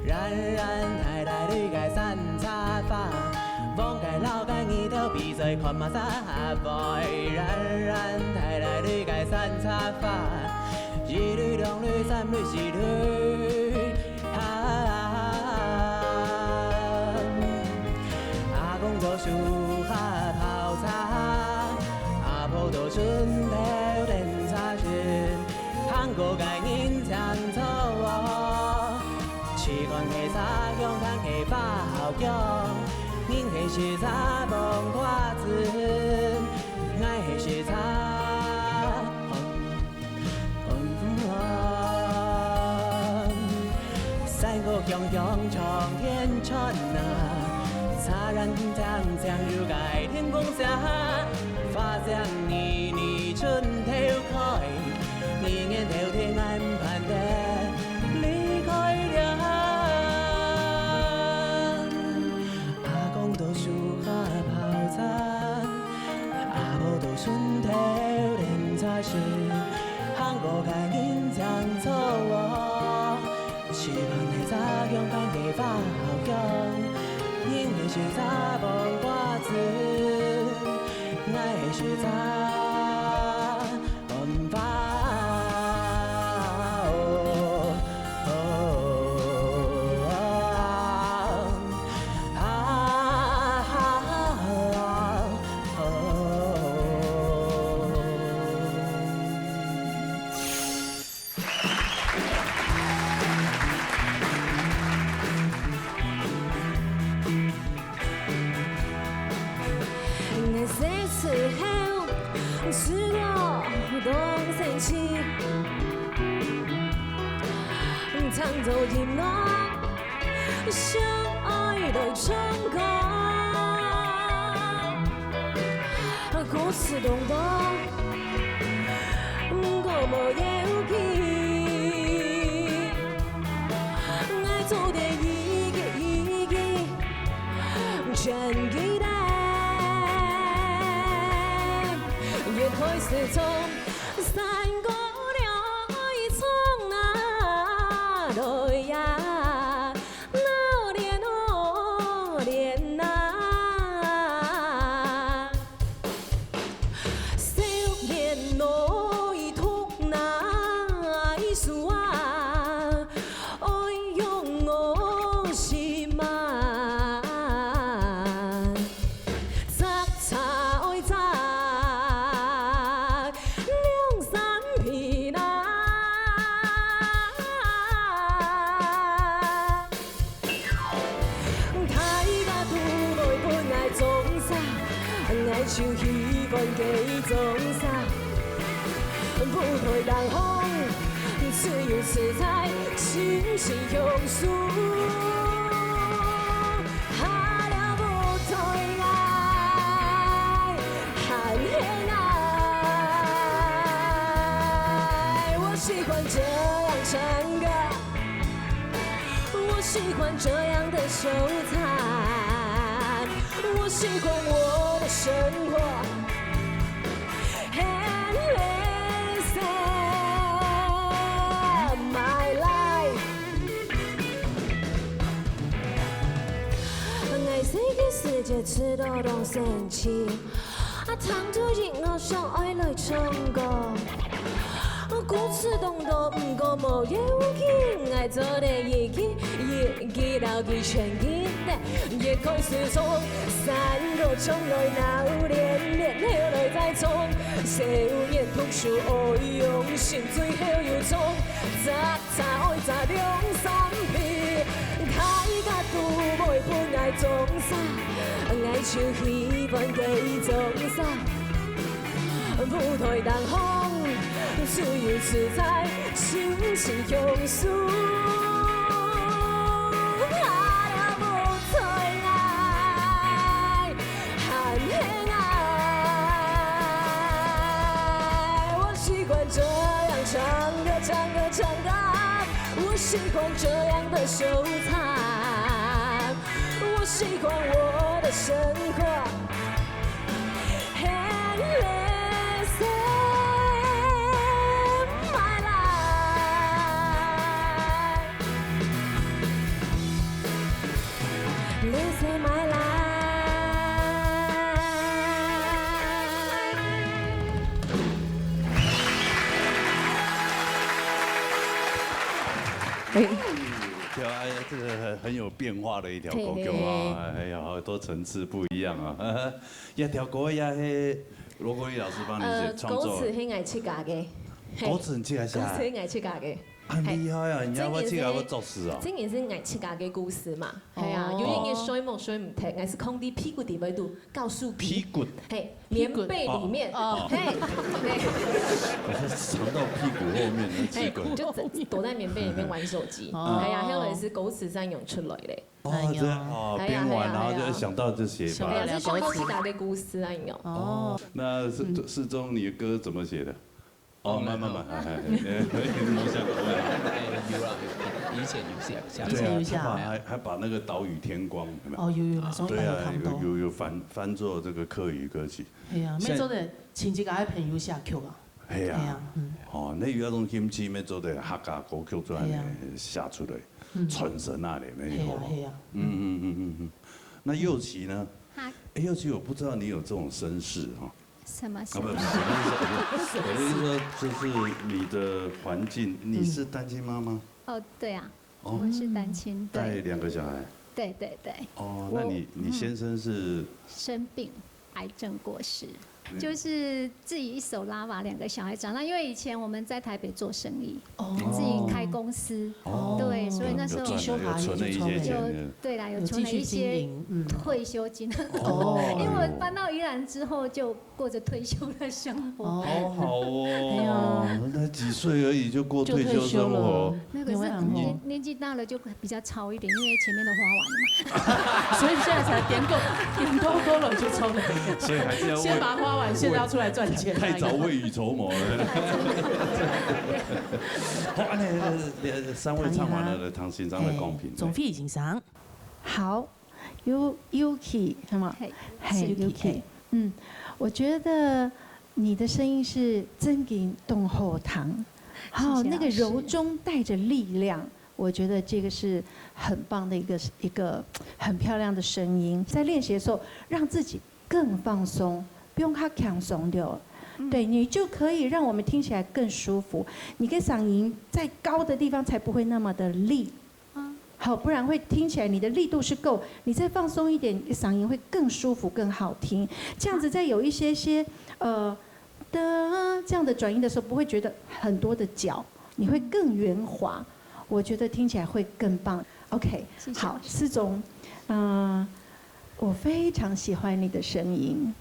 荏苒大大蕊个山茶花，黃个老个日頭比賽看麼儕會。荏苒大大蕊个山茶花，一蕊兩蕊三蕊四蕊，啊。阿公在樹下泡茶，阿婆在脣頭𢯭茶食。 行過个人請坐喔，試看係茶香，看係花好香，人係食茶傍瓜子，𠊎係食茶看花。山歌響響唱天穿啊，茶園青青有个天公生。 花香萋萋春頭開，二月頭天眼盼得離開了。阿公在樹下泡茶，阿婆在脣頭𢯭茶食，行過个人請坐喔。 試看係茶香，看係花好香，人係食茶傍瓜子，𠊎係食茶看花。 𠊎細時候，試過當生趣，聽著音樂，想愛來唱歌。 歌詞當多，毋過無要緊，𠊎做得一句一句全記得。一開始唱，山歌了愛唱哪來呀？ 哪年哪年哪，少年來讀哪一所啊？愛用我心啊！ 摘茶愛摘兩三片啊！大家都會分𠊎種茶，𠊎就喜歡佢種茶。 不會冷風，自由自在，盡是享受。下了不對愛，還係愛。我喜歡這樣唱歌，我喜歡這樣的收場，我喜歡我的生活。 And listen my life。𠊎細个時節試著當生趣，啊，聽著音樂想愛來唱歌。啊，歌詞當多，毋過無要緊，愛做得一日一日留佢前進。越看時鐘，山歌唱來鬧連連，後來再唱。少年讀書愛用心，最後又唱，摘茶愛摘兩三遍。大家都會分𠊎裝傻，𠊎就喜歡佢裝傻。 舞台頂項，自由自在，盡情享受。啊，舞台愛，喊起愛。我喜歡這樣唱歌，唱歌，唱歌。我喜歡這樣的收場。我喜歡我的生活。 And listen, my life. Listen, my life. 哎，对啊，哎呀，这个很，很有变化的一条歌曲啊，嘿，嘿，嘿。哎呀，好多层次不一样啊。 这条歌也是罗国立老师帮你写，呃，创作的。歌词是我自家个，嘿。歌词你自家写啊？歌词是我自家个，很厉害啊，嘿。你要不要自家要作词啊？真个是，真个是我自家个故事嘛，嘿啊，哦。有一日睡目睡毋忒，𠊎係囥在被骨底背肚，告訴你，被骨。嘿，被骨。棉被里面，哦。嘿，嘿。藏到屁股后面那气管。嘿，就躲在棉被里面玩手机，哦。哎呀，后来是歌词这样出来的。 哦，哎呀。这样，哦，哎呀，边玩，哎呀，然后就想到就写吧。哎呀，是想到自家个故事啊，有。哦。哦，那世，嗯。世忠，你的歌怎么写的？哦，慢慢慢，哎，哎，哎，你想过来。哎，有啦，有，以前有写，写。对啊，以前有写。他把，还，还把那个《岛屿天光》，有没有？哦，有，有，那时候对啊，有看到。有，有，有翻，翻做这个客语歌曲。哎呀，现在做得请自家个朋友写曲啊。 系啊，系啊，嗯。哦，你有那种兴趣，要做得客家歌曲出来呢，系啊。写出来，嗯。传承啊，你，你好不好？系啊，系啊。嗯，嗯，嗯，嗯，嗯。那佑琪呢？嗨。哎，佑琪，我不知道你有这种身世哈。什么身世？啊，不，不是，我的意思说，就是你的环境，你是单亲妈妈？嗯。哦，对啊，哦。我是单亲，对。带两个小孩？对，对，对。哦，那你，我，你先生是？嗯。生病，癌症过世。 就是自己一手拉拔两个小孩长大，因为以前我们在台北做生意，哦。自己开公司，哦。对，所以那时候有存了一些钱，有，对啦，有存了一些有继续经营，嗯。退休金。哦。因为我搬到宜兰之后，就过着退休的生活。哦。好好哦，哎呀。那几岁而已就过退休生活。就退休了。那个是年，因为很年纪大了就 比较糙一点，因为前面都花完了嘛。所以现在才点够，点够多了就抽了。所以还是要为，先把它花完，现在要出来赚钱。太早未雨绸缪了。好，安尼，呃，三位唱完了，唐先生。来，唐先生来讲评。哎，钟飞先生。好，有，有趣，是吗？嘿，嘿，是有趣，有趣。嘿。嗯，我觉得你的声音是真个当好听，好，谢谢老师。那个柔中带着力量， 我觉得这个是很棒的一个，一个很漂亮的声音。在练习的时候，让自己更放松，不用太强松掉。嗯。对，你就可以让我们听起来更舒服。你的嗓音在高的地方才不会那么的力。啊。好，不然会听起来你的力度是够，你再放松一点，嗓音会更舒服、更好听。这样子再有一些些，呃，的这样的转音的时候，不会觉得很多的角，你会更圆滑。 我觉得听起来会更棒。OK，谢谢老师。好，世忠，嗯，我非常喜欢你的声音。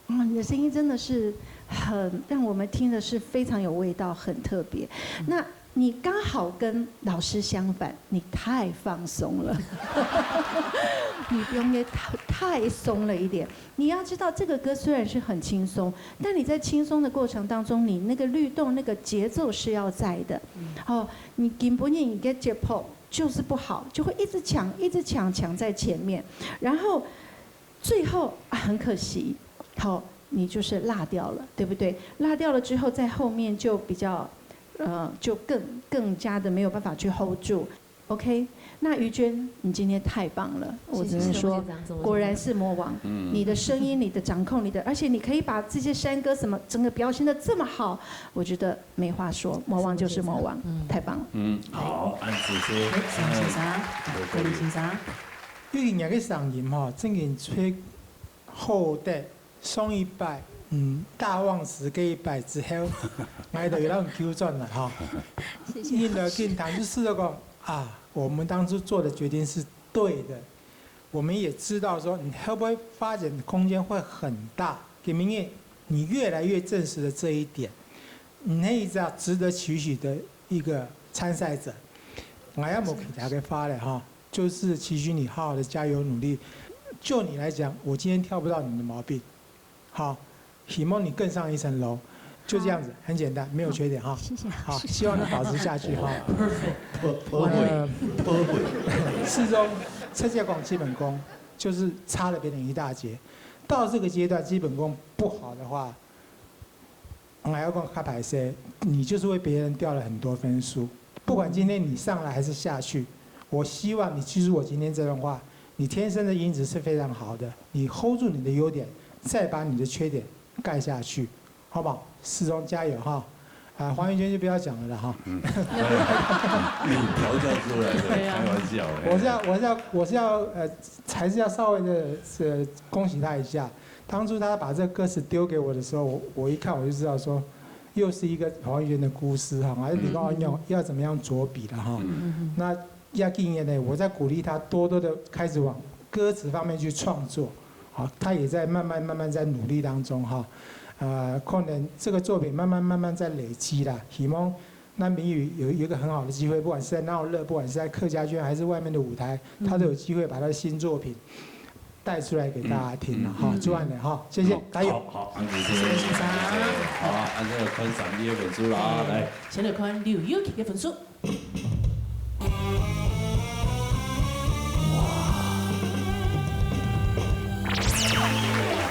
嗯，你的声音真的是很，让我们听的是非常有味道，很特别。嗯。那你刚好跟老师相反，你太放松了。你比我们太，太松了一点。 你要知道，这个歌虽然是很轻松，但你在轻松的过程当中，你那个律动、那个节奏是要在的。嗯。哦，你根本你的节拍就是不好，就会一直抢、一直抢、抢在前面，然后最后，啊，很可惜，好，你就是落掉了，对不对？落掉了之后，在后面就比较，呃，就更，更加的没有办法去 hold 住。 OK，那于娟，你今天太棒了，我只能说，谢谢，谢谢，谢谢。果然是魔王。嗯。你的声音、你的掌控、你的，而且你可以把这些山歌什么整个表现得这么好，我觉得没话说，魔王就是魔王，嗯。太棒了。嗯，好，恁仔細。哎，沈先生，嗯，郭林先生。有个人个声音吼，正经吹好得上一擺，嗯，大旺时个一擺之後，𠊎就有人救轉來吼。谢谢。因為跟唐就試著講啊，我们当初做的决定是对的，我们也知道说你会不会发展的空间会很大，给明年你越来越证实了这一点，你那一只值得期许的一个参赛者，我也没其他个话了哈，就是期许你好好的加油努力。就你来讲，我今天挑不到你的毛病，好，希望你更上一层楼，就这样子，很简单，没有缺点哈。谢谢老师。好，希望你保持下去哈。Perfect，perfect。适中，这叫讲基本功，就是差了别人一大截。到这个阶段，基本功不好的话， 我要讲较歹势，你就是为别人掉了很多分数。不管今天你上来还是下去，我希望你记住我今天这段话，你天生的音质是非常好的，你 hold 住你的优点，再把你的缺点盖下去，好不好？适中加油哈！啊，黄玉娟就不要讲了啦哈。嗯。你调教出来的，对啊。开玩笑的。我是要，我是要，我是要，呃，还是要稍微的，呃，恭喜他一下。当初他把这个歌词丢给我的时候，我，我一看我就知道说，又是一个黄玉娟的故事哈，还是你跟我讲要怎么样着笔的哈。嗯。那要今年呢，我在鼓励他多多的开始往歌词方面去创作，好，他也在慢慢慢慢在努力当中哈。呃，可能这个作品慢慢慢慢在累积啦，希望那明宇有，有一个很好的机会，不管是在闹热，不管是在客家圈还是外面的舞台，他都有机会把他的新作品带出来给大家听了哈。嗯。祝愿你哈，谢谢，好，加油。好，好，恁仔細，谢谢先生。好，恁仔細看三个分数啦，哎，来。先来看刘佑琪个分数。哇。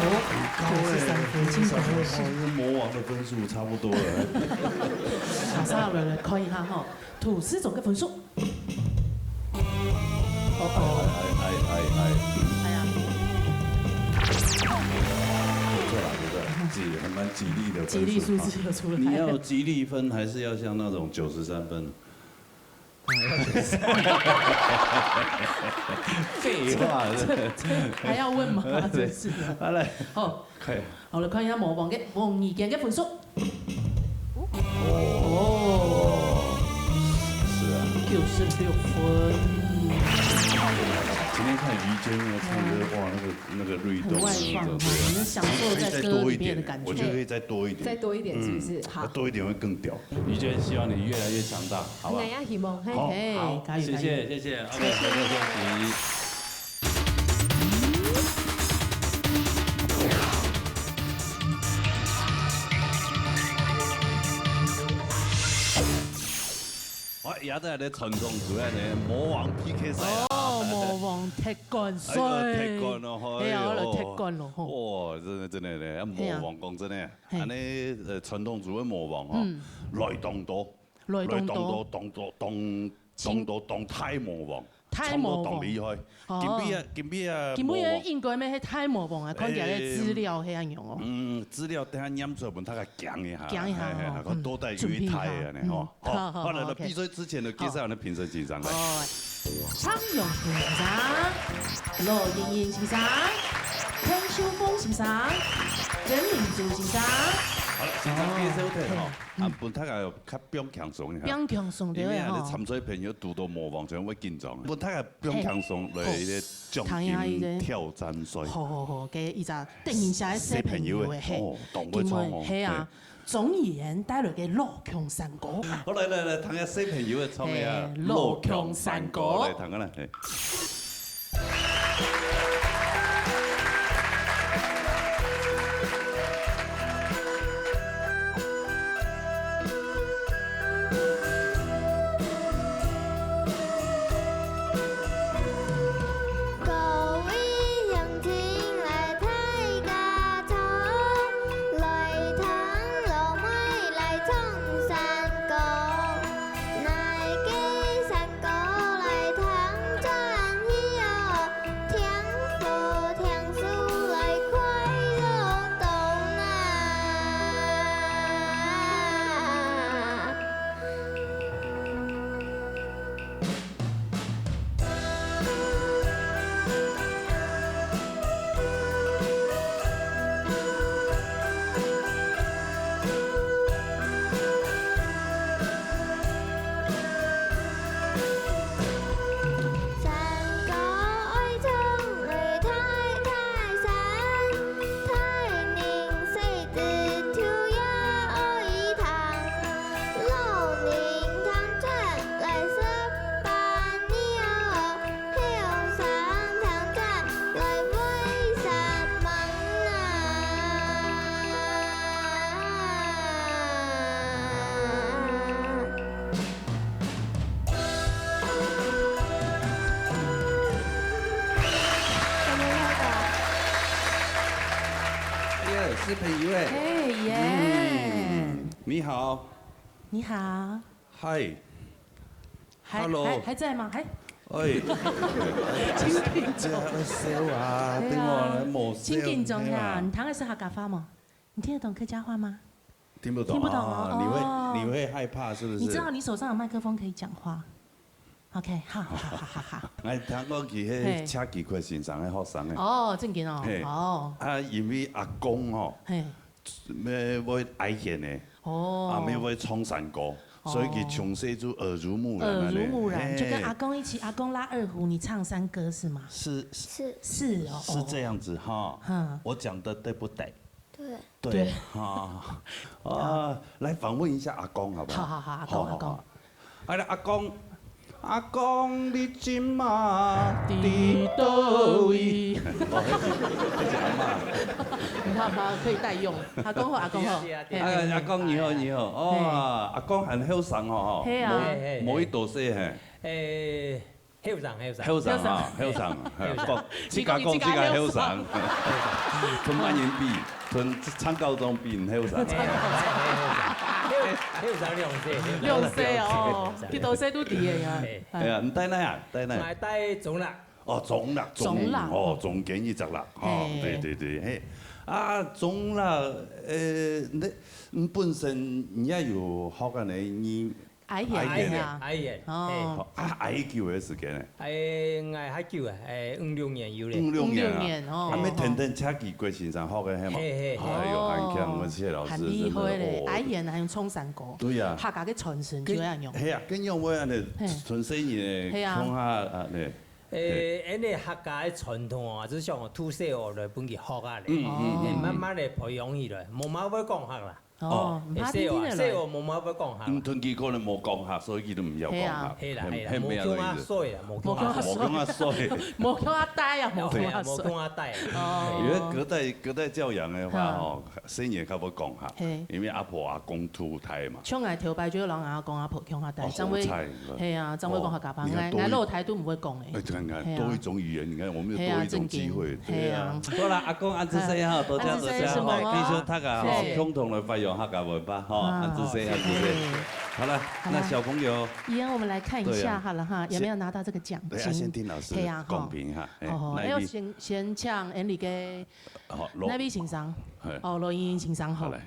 哦，九十三分，真高。哇，跟魔王的分数差不多了。马上来，来看一下哈，涂思忠个分数。 哦，哦。哎，哎，哎，哎，哎。哎呀。不错啦，不错，激，还蛮激励的分数。激励数字又出来了。你要有激励分，还是要像那种九十三分？废话，这，这，这还要问吗？对。真是的。好，来。哦。 好，来看一下魔王个，王怡娟个分数。哦。是啊。九十六分。今天看怡娟那个唱歌，哇，那个，那个律动，很外放哈，那种，对啊。你能享受在歌里面的感觉。可以再多一点，我觉得可以再多一点。再多一点，是不是？嗯，好。再多一点会更屌。怡娟，希望你越来越强大，好不好？哎呀，希望，嘿。好，嘿，好，加油，谢谢，加油。谢谢，OK，谢谢。合作休息。 好，也在咧傳统主演个魔王P K赛啊。哦，魔王夺冠赛。哎呀，夺冠咯，哎呀，哎呦。夺冠咯，吼。哇，真的，真的咧，嘿啊。魔王讲真的，嘿。恁呢，呃，传统主演魔王吼，嗯。来当多，来当多。来当多，当多，当，真当多，当大魔王。 大魔王。唱到當厲害。哦。今晡日，今晡日啊，今晡日魔王。應該乜係大魔王啊，看起來資料係恁樣哦。欸，嗯，資料等下念出來，分大家驚一下。驚一下哦，嘿，嘿，嘿，嗯，多帶一台啊，準備一下。呢，吼。嗯，好，好，好，好，來，來，OK。比賽之前呢，介紹下評審先生來。好。蔡永平先生、羅盈盈先生、陳秀鳳先生、曾明珠先生。好了，先生介紹一下吼，哦，嘿。啊，分大家有 較放輕鬆一下。放輕鬆，對，因為啊，吼。你參賽朋友堵到魔王，就會緊張。分大家放輕鬆來一個獎金挑戰賽。好，好，好，給一隻等一下的小朋友的，小朋友的，嘿。哦，當會唱哦。今晡日，嘿啊，嘿。鍾怡嫣帶來个老腔山歌。好，來，來，來，聽下小朋友的唱的啊，嘿，老腔山歌。來，聽下來，嘿。朋友哎，嘿耶，嗯，你好，你好，嗨，还 Hello 还还在吗？还哎，请听众，这还笑啊，对啊，对我来没笑，请听众呀，对啊。你听的是客家话吗？你听得懂客家话吗？听不懂，听不懂哦，啊，你会哦。你会害怕是不是？你知道你手上有麦克风可以讲话。OK，好好好好好好。哎，听讲佢嘿，迄车技术先生个学生个。哦，正经哦，嘿，哦，啊，因为阿公吼，嘿，咩会哀怨个，哦，啊，咩会唱山歌，所以佢从小就耳濡目染了呢。耳濡目染，就跟阿公一起，嘿，阿公拉二胡，你唱山歌是吗？是是是哦，是这样子哈。嗯，我讲的对不对？对，对，对，哈，啊，来访问一下阿公好不好？好好好，阿公阿公。好好好。 哎，阿公，阿公，你今嘛在佗位？哦，那是阿嬷。你看吧，可以代用。阿公好，阿公好。对啊，对啊，对啊。哎，阿公你好，你好。哦，嘿。阿公很后生哦，吼。嘿啊。嘿，嘿，嘿。无，无几多岁嘿。诶，后生，后生。后生啊，后生啊，嘿，后生。讲，自家讲自家后生。同班人比，同，同高中比，你后生。嘿，嘿，嘿，后生。后，后生两岁，两岁哦，后生。几多岁都知个呀。嘿。哎呀，你戴哪啊？戴哪？我戴中啦。哦，中啦，中，中啦。哦，中间一只啦。哦，嘿。对对对，嘿。啊，中啦，呃，你，你本身你也有学个呢，你 哀怨，哀怨个。哀怨，哦。嘿。啊，哀几久个时间呢？哎，哀还久啊，哎，五六年有咧。五六年啊。五六年，哦。啊，咩天天车技术先生学个，嘿嘛？嘿，嘿，嘿。哎哟，哦，很强，我谢老师，很厉害咧，真的，哦。哀怨还用唱山歌。对呀。客家个传承就恁样。嘿啊，跟用我安尼，嘿。传承你的，嘿啊。讲下啊，对。诶，因为客家个传统啊，就像土色学来分佢学啊咧，嗯，嗯，嗯。慢慢的培养起来，无嘛会讲客啦。 哦，哦。毋怕聽聽就來。細个，細个無麼會講客啦。嗯，同佢可能無講客，所以佢都毋曉講客。係啊。係啦，係啦，係，係無共下衰啦，無共下衰。無共下衰。無共下呆啊，無共下衰。對啊，無共下呆啊。哦。因為隔代，隔代教養的話，哦。吼，細人較會講客，係。因為阿婆阿公渡大嘛。像𠊎頭擺就有人阿公阿婆共下呆，哦，正會，好彩。係啊，正會講客家話。哦，你看多一，𠊎，𠊎老弟都毋會講誒。哎，你看看，係啊。多一種語言，你看我們有多一種機會，係啊，對啊。正經。係啊。好啦，阿公，恁仔細哈，多謝，啊，恁仔細，多謝，好，繼續讀啊，好，係。共同來發揚客家文化，吼，啊，恁仔細，恁仔細。好啦，好啦。那小朋友，一樣，我們來看一下，對啊。好了哈，有沒有拿到這個獎金？對啊，先聽老師公平哈，係啊，吼。哎，那一位，哎，我先，先請𠊎俚个，好，羅，那位先生，係。哦，羅英英先生，好。好，來。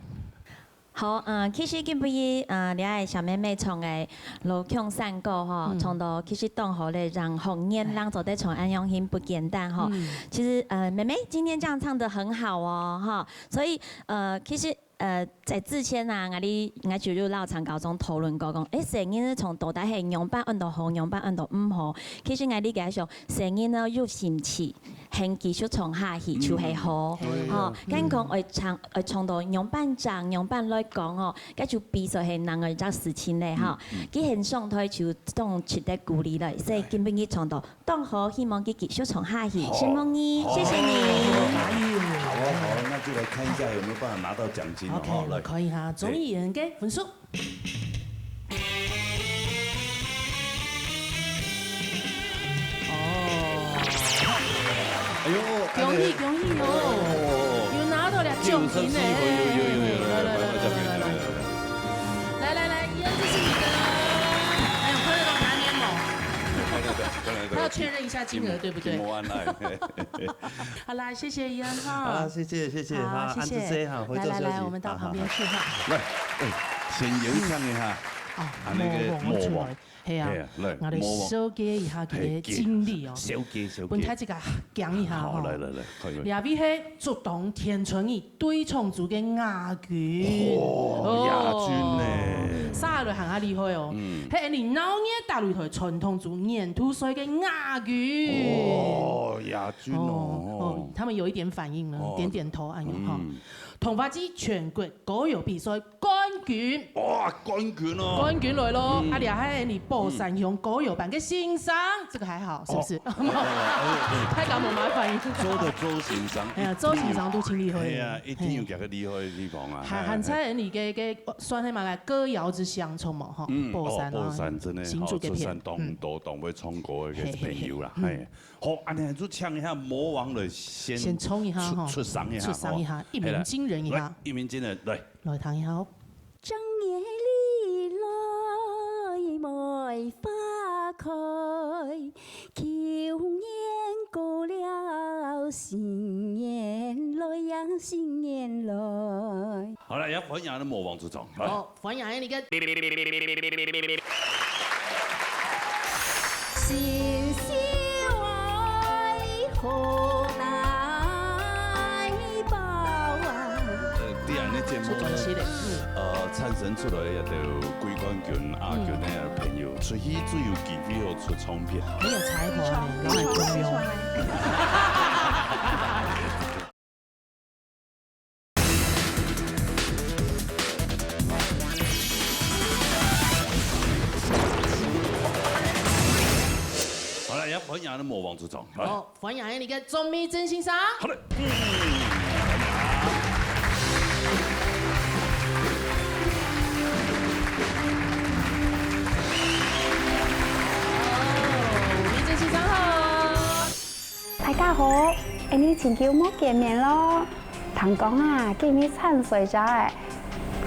好，嗯，其實今晡日，嗯，這個小妹妹唱个《老共山歌》吼，嗯。唱到其實當好咧，讓學年人做得唱恁樣形不簡單吼。嗯。其實，呃，妹妹今天這樣唱得很好哦，哈。所以，呃，其實，呃，在之前啊，𠊎俚，𠊎就有摎參加種討論過，講，誒，細人仔唱到底係仰般安到好，仰般安到毋好。其實𠊎俚个想，細人仔有興趣， 還繼續唱下去就係好。嗯，嗯，嗯。吼，嗯。敢講愛唱，愛唱到仰般正，仰般來講吼，該就比賽係另外一隻事情咧，吼。嗯，嗯。佢很上台就當值得鼓勵了，所以今晡日唱到當好，希望佢繼續唱下去，好。承蒙你，好。謝謝你。好，好，好，那就來看一下有沒有辦法拿到獎金了，OK，吼，來。可以哈，對。總而言之，分數。 哦。哎喲，恭喜，哎，恭喜哦！哦。有拿到了獎金呢！有，有，有，有，有，有，來，來，來，來，來，來，來。來，來，來，依然這是你的。哎喲，快樂到難免哦。對，對，對，對，對。他要確認一下金額，對不對？金額案來。好啦，謝謝依然哈。好啦，謝謝，謝謝哈，好，謝謝。恁仔細哈，回頭休息。來，來，來，我們到旁邊去哈。啊，哈，哈。來，哎，先有請一下。哦，啊，那個魔王出來。魔王。 係啊，係啊，來，𠊎兜魔王。紹介一下佢个經歷哦。係，紹介，紹介。分大自家講一下吼。好，來，來，來，快，快。這位係竹東天春里對唱組个亞軍。哦，亞軍呢。哦，下來還較厲害哦。嗯。係𠊎俚鬧熱大擂台傳統組年度賽个亞軍。哦，亞軍哦。哦，哦，他們有一點反應了，哦。點點頭，哎喲，哈。嗯。桐花季全國 歌謠比賽冠軍。哇，冠軍哦。冠軍來咯！嗯。啊，這下𠊎俚寶山鄉歌謠班个先生，這個還好，是不是？哦，哦，哦，哦。大家無麼个反應。周的周先生，哎呀，周先生都真厲害。哎呀，一定有佢个厲害个地方啊。還，還在𠊎俚个，个，算係麼个歌謠之鄉，著無？吼，嗯，寶山啊，哦，寶山真的，新竹這片，哦，出產當多，嗯。當會唱歌个朋友啦，嘿，嘿，嘿。嘿。 好，恁樣就請一下魔王來先，先衝一下吼，出，出聲一下，出聲一下，吼。一鳴驚人。係啦。等一下。来，一鸣惊人，来。来听一下哦。正月里来梅花开，旧年过了新年来呀，新年来。好了，也欢迎我们的魔王出场，来。好，欢迎你个。 新秀哎，好来宝啊！呃，第二个节目呢，出专辑嘞，嗯。呃，产生出来个就季冠军、亚军个朋友，出去最有机会好出唱片。很有才华呢，老板中庸。 好了，也欢迎我们的魔王出场。来。好，欢迎你个庄美珍先生。好嘞。嗯。哦，美珍先生好。大家好，恁呢真久無見面咯。聽講啊，今日參賽者个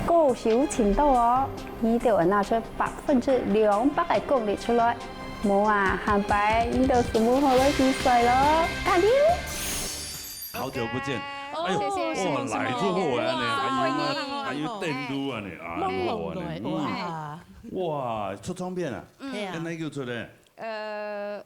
高手盡多哦，你兜愛拿出百分之兩百个功力出來。 無啊，下擺你兜就無好來比賽咯，加油！好久不见。哦，哎呦，谢谢，哇，谢谢。来之后啊，呢，哇，还有吗？欢迎。还有登录啊，呢，啊，哇，呢，哇。嗯。哇，出唱片啊？嗯。对啊。跟哪个出的？呃，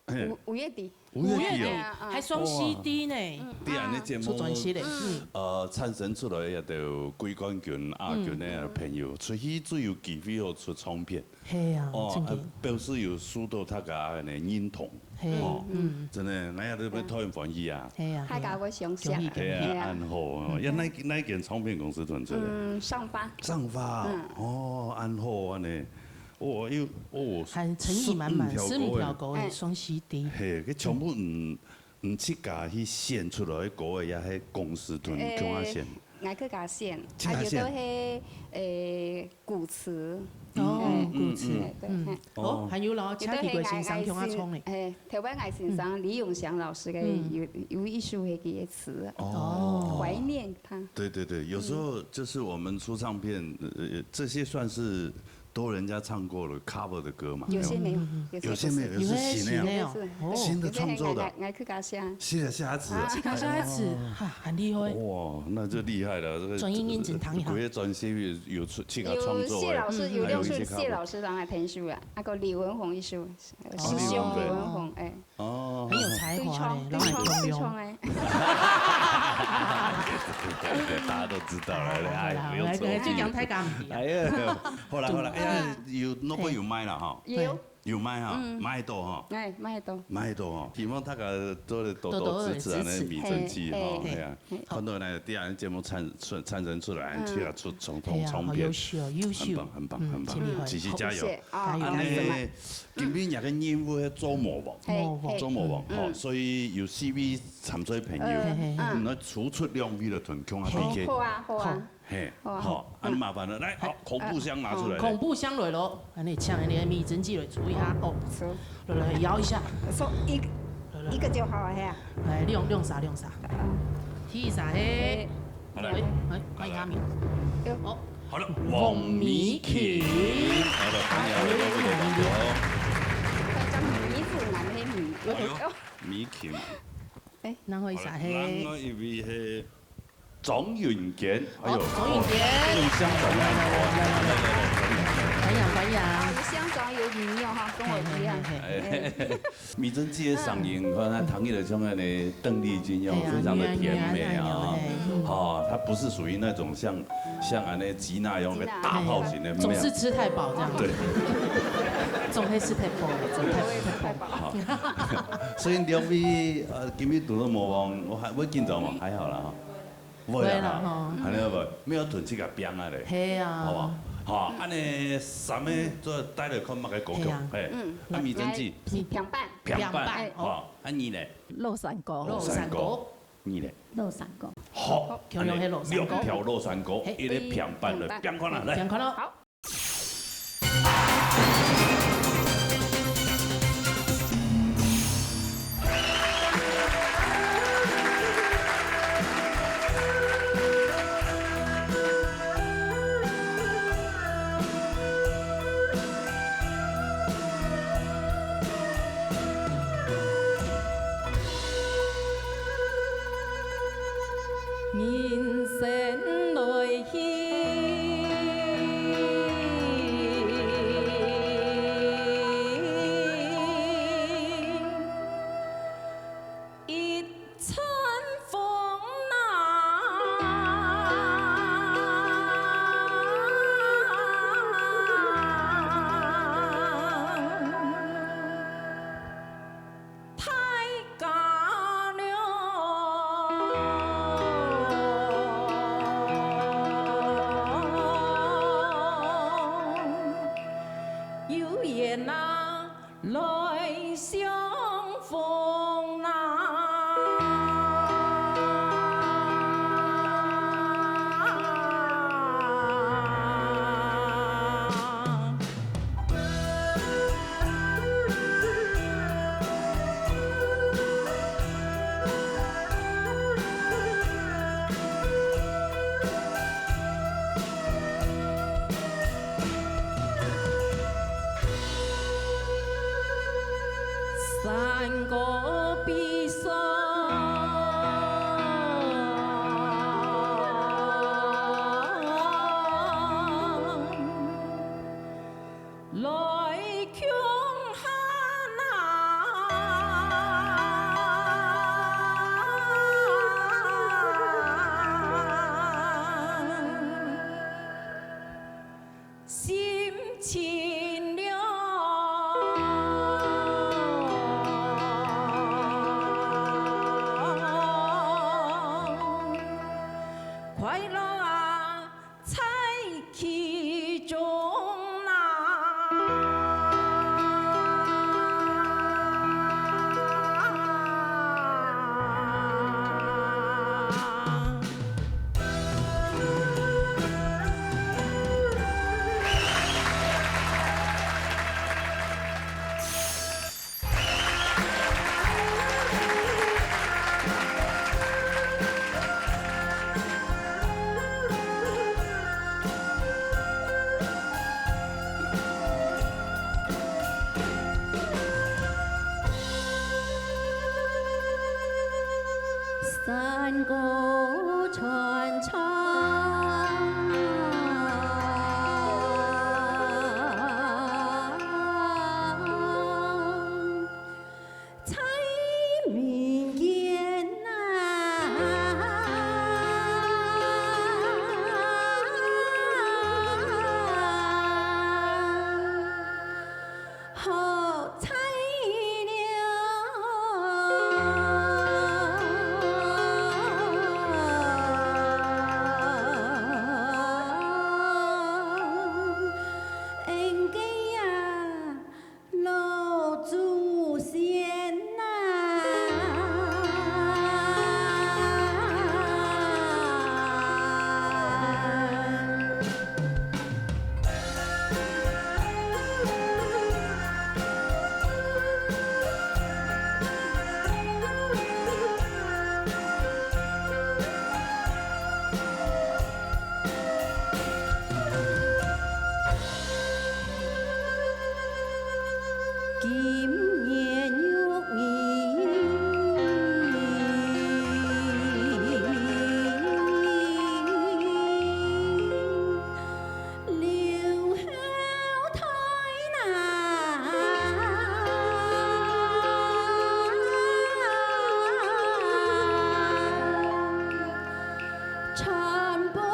嘿。五，五月底。五月底哦。哎呀，嗯。还双C D呢。哇。对啊，你节目，出专辑嘞。嗯。呃，产生出来个就季冠军、亚军个朋友，出去最有机会好出唱片。 係啊，哦，正經。啊，表示有受到大家个認同。係，哦，嗯。真个，𠊎也特別討厭翻譯啊。係啊，大家會相惜啊。恭喜，恭喜。係啊，係啊。恁好哦。嗯。呀，哪，哪間唱片公司推出个？嗯，上發。上發哦。嗯。哦，恁好恁呢。哦，又，哦，還誠意滿滿，四五條歌，四五條歌个，哎。雙C D。係，佢全部，嗯， 你自家去選出來个歌，也係公司同你共下選？呃，𠊎自家選，自家選。啊，有个係，呃，古詞。哦，嗯，古詞。嗯，對，嗯。嘿。哦，還有咯，有个係其他个先生共下唱个。𠊎，𠊎先，嘿，頭擺𠊎先生李永祥老師个，嗯。有，有一首係佢个詞，哦。懷念他。對，對，對，有時候就是我們出唱片，呃，這些算是 都人家唱過了，cover的歌嘛，有些沒有，嗯，嗯，嗯。有些不是。有些沒有，有些新的哦。有些是，哦。新的創作的。有些還，還，還去加寫。寫了下詞。啊。去加寫詞，哦。哈，很厲害。哇，那就厲害了，這個轉音音準當好。這個專輯有出，去給他創作的，有謝老師，嗯。有用出謝老師人來編曲啊，還有一些cover。那個李文宏一首，哦，師兄李文宏。李文宏，哎。 哦。很有才華呢，對唱，對唱，對唱欸。大家都知道了，哎，不用說。來，來，來，就講太監。哎呀，好啦，好啦，哎呀，有，那個有賣了哈。有。有賣哈，嗯。賣到哈。哎，賣到。賣到哈，希望大家都多多支持啊，多多支持。那個迷真記哈，嘿，嘿，哎呀，嘿。看到那個第二節目產，產，產生出來，嗯。去啊，出，從，從，哎呀，唱片。好優秀哦，優秀。很棒，很棒，嗯，很棒。真厲害。繼續加油。好，謝謝。啊，加油，啊，那個，加油。 今晡日个任務係做魔王，嘿，嘿。做魔王，嗯。吼，所以有四位參賽朋友，嗯，嗯。嗯，那輸出兩位就同共下P K。好啊，好啊。嘿，好啊。好，恁麻煩了，來，好，好，恐怖箱拿出來。恐怖箱來咯，恁呢請你个迷真記來抽一下，哦，抽。來，來，搖一下。說一，來，來。一個就好了，嘿啊。哎，兩，兩儕，兩儕。嗯。第一儕，嘿。嘿。 好了。哎，哎，看一下名。有。哦，好了，黃美琴。黃美琴。好了，歡迎，歡迎，歡迎。哎喲，美琴。哎。然後一儕係，好了，另外一位係張允健。哎喲，哦，張允健。哦，有相同的。來，來，來，來，來，來，歡迎，歡迎。歡迎，歡迎。有相同，有名哦，哈，跟我一樣。嘿，嘿，嘿，嘿。哎。 美珍姐的嗓音，嗯。你看她彈起來像那個鄧麗君一樣，哎呀，非常的甜美啊。哎呀，哎呀，哎呀，哎呀。哦，她不是屬於那種像，像那個吉娜一樣的大炮型的，吉娜。沒有。總是吃太飽這樣。對。總係食太飽了，總係食太飽。好。所以兩位，呃，今日堵到魔王，我還，我緊張嘛，還好啦哈。 會啦，會啦，吼。吼，還有無？沒有囤這個餅啊咧。係啊。好不好？好，恁呢三個做帶來看麼个歌曲，係啊。嘿，嗯。啊，美珍姐。來，平板。平板，平板，哦。好，啊，你咧？老山歌。老山歌。你咧？老山歌。好，共樣係老山歌。恁呢兩條老山歌，嘿。一個平板來，平板。平看啦，來。平看咯。好。山歌悲伤，来共下呐。心情了，快乐啊，在其中呐。 山歌传唱，在民间呐。 好彩了，恩个呀，老祖先呐。 今年有你，留后代呐。 传分了。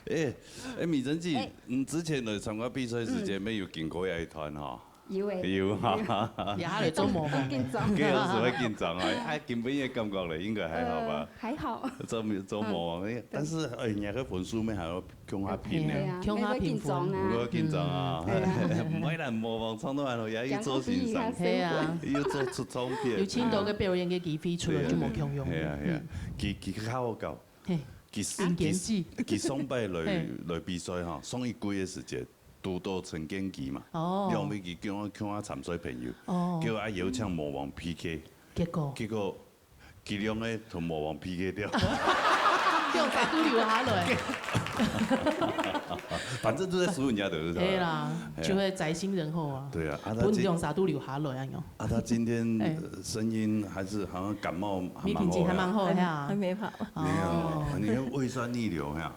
哎，哎，美珍姐，哎。你之前來參加比賽時間，嗯。沒有經過這一段哈？有欸。有哈。也還來做魔王。緊張。該有時會緊張啊，哎，今晡日感覺咧，應該還好吧？呃，還好。做，做魔王，哎，但是，哎，你那個分數咩還要共下拼呢？對啊，共下拼分。那會緊張啊。有緊張啊。嗯。對啊。毋會啦，魔王唱到恁好，也要做欣賞，講到比他辛苦。係啊。要做出唱片。有盡多个表演个機會，除了這麼共樣。係啊，係啊。嗯。佢，佢較好搞。 嘿，佢，應景佢，佢上擺來，嘿。來比賽哈，上一季个時節，堵到陳建騏嘛，哦。兩位佢叫我，叫我參賽朋友，哦。叫我邀請魔王PK，結果？結果，佢兩个同魔王PK掉。叫啥都留下來。反正都在輸人家的，是吧？對啦，哎呀。就會宅心仁厚啊。對啊，啊，他今，分兩儕都留下來啊，喲。 啊，他今天，哎。呃，聲音還是好像感冒還蠻好的。你品質還蠻好的啊。還，還沒好。沒有，哦。你看胃酸逆流哈，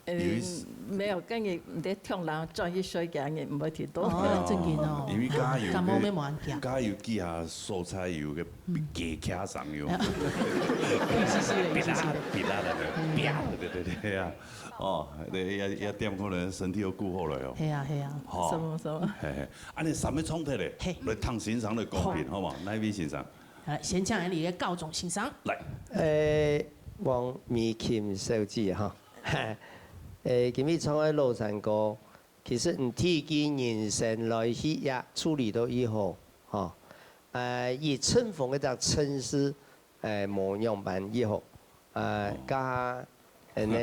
呃，有一次沒有，跟你，你在跳浪轉一圈，給你，毋會停到。哦，正經哦。因為加油，感冒沒無恁強。加油幾下蔬菜油个，嗯。雞卡上油。有一些些的，有一些些的。別啦，別啦，別啦，嗯。別啦，對，對，對，對啊。哦，對，要，要點可能身體又顧好了喲。係啊，係啊。好。什麼，什麼？嘿，嘿。 恁呢三个創作咧，嘿。來聽先生來公平，好。好無？哪一位先生？好，先請你个高中先生。來。呃，王美琴小姐哈。呃，今日唱个老山歌，其實你第一句人生來去也處理到以後，吼。呃，以春風个隻春字，呃，無樣般以後，呃，哦。加，呃，呢，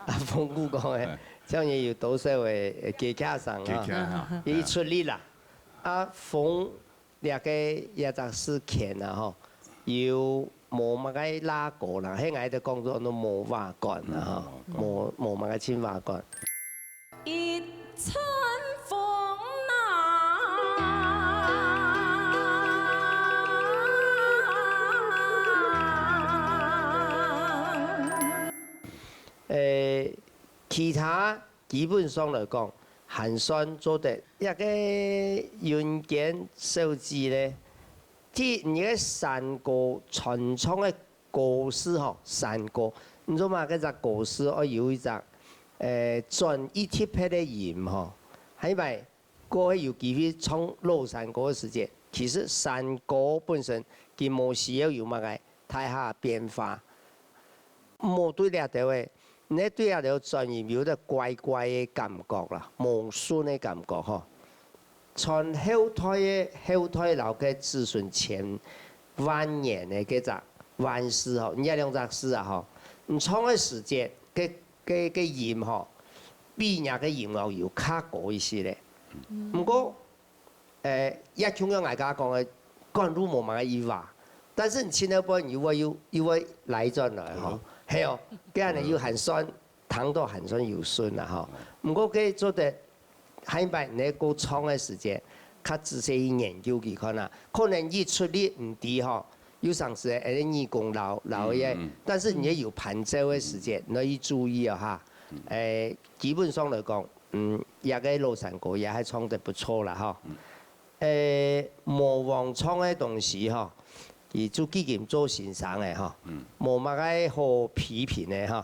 阿峰哥講个，哎。這樣也有多少个，呃，吉他聲啊。吉他哈。一出力啦。 啊，風這个也隻事件啊吼，有無麼个拉過啦，該𠊎兜講做都無話講啦吼，嗯，無話講。無，無麼个真話講。一陣風啊。誒，其他 基本上來講，還算做得。這个雲娟小姐呢，第一个山歌傳唱个歌詞吼，山歌，你做麼个隻歌詞愛有一隻，誒，轉一特別个音吼？還有擺，過後有機會唱老山歌个時節，其實山歌本身佢無需要有麼个大下變化。 無對這兜个，你對這兜轉音有兜怪怪个感覺啦，無順个感覺吼。傳後代个，後代摎个子孫千萬年个該隻萬世吼，你這兩隻字啊吼，你唱个時節，該，該，該音吼，比若个音樂有較高一息咧。毋過， 誒，也共樣𠊎頭先講个，趕路無麼个意義，但是你唱到尾又會又，又會拉轉來吼。嗯。係哦，該恁呢又還算，聽到還算有順啦吼。毋過該做得，下一擺你過唱个時節，較仔細去研究佢看啊，可能一出力毋知吼，有成時會耳公摎，摎个，嗯，嗯。但是你也有伴奏个時節，你愛注意哦哈。嗯。誒，基本上來講， 嗯，這个老山歌也還唱得不錯啦吼。嗯。誒，魔王唱个東西吼，佢就既經做先生个吼，嗯。無麼个好批評个吼。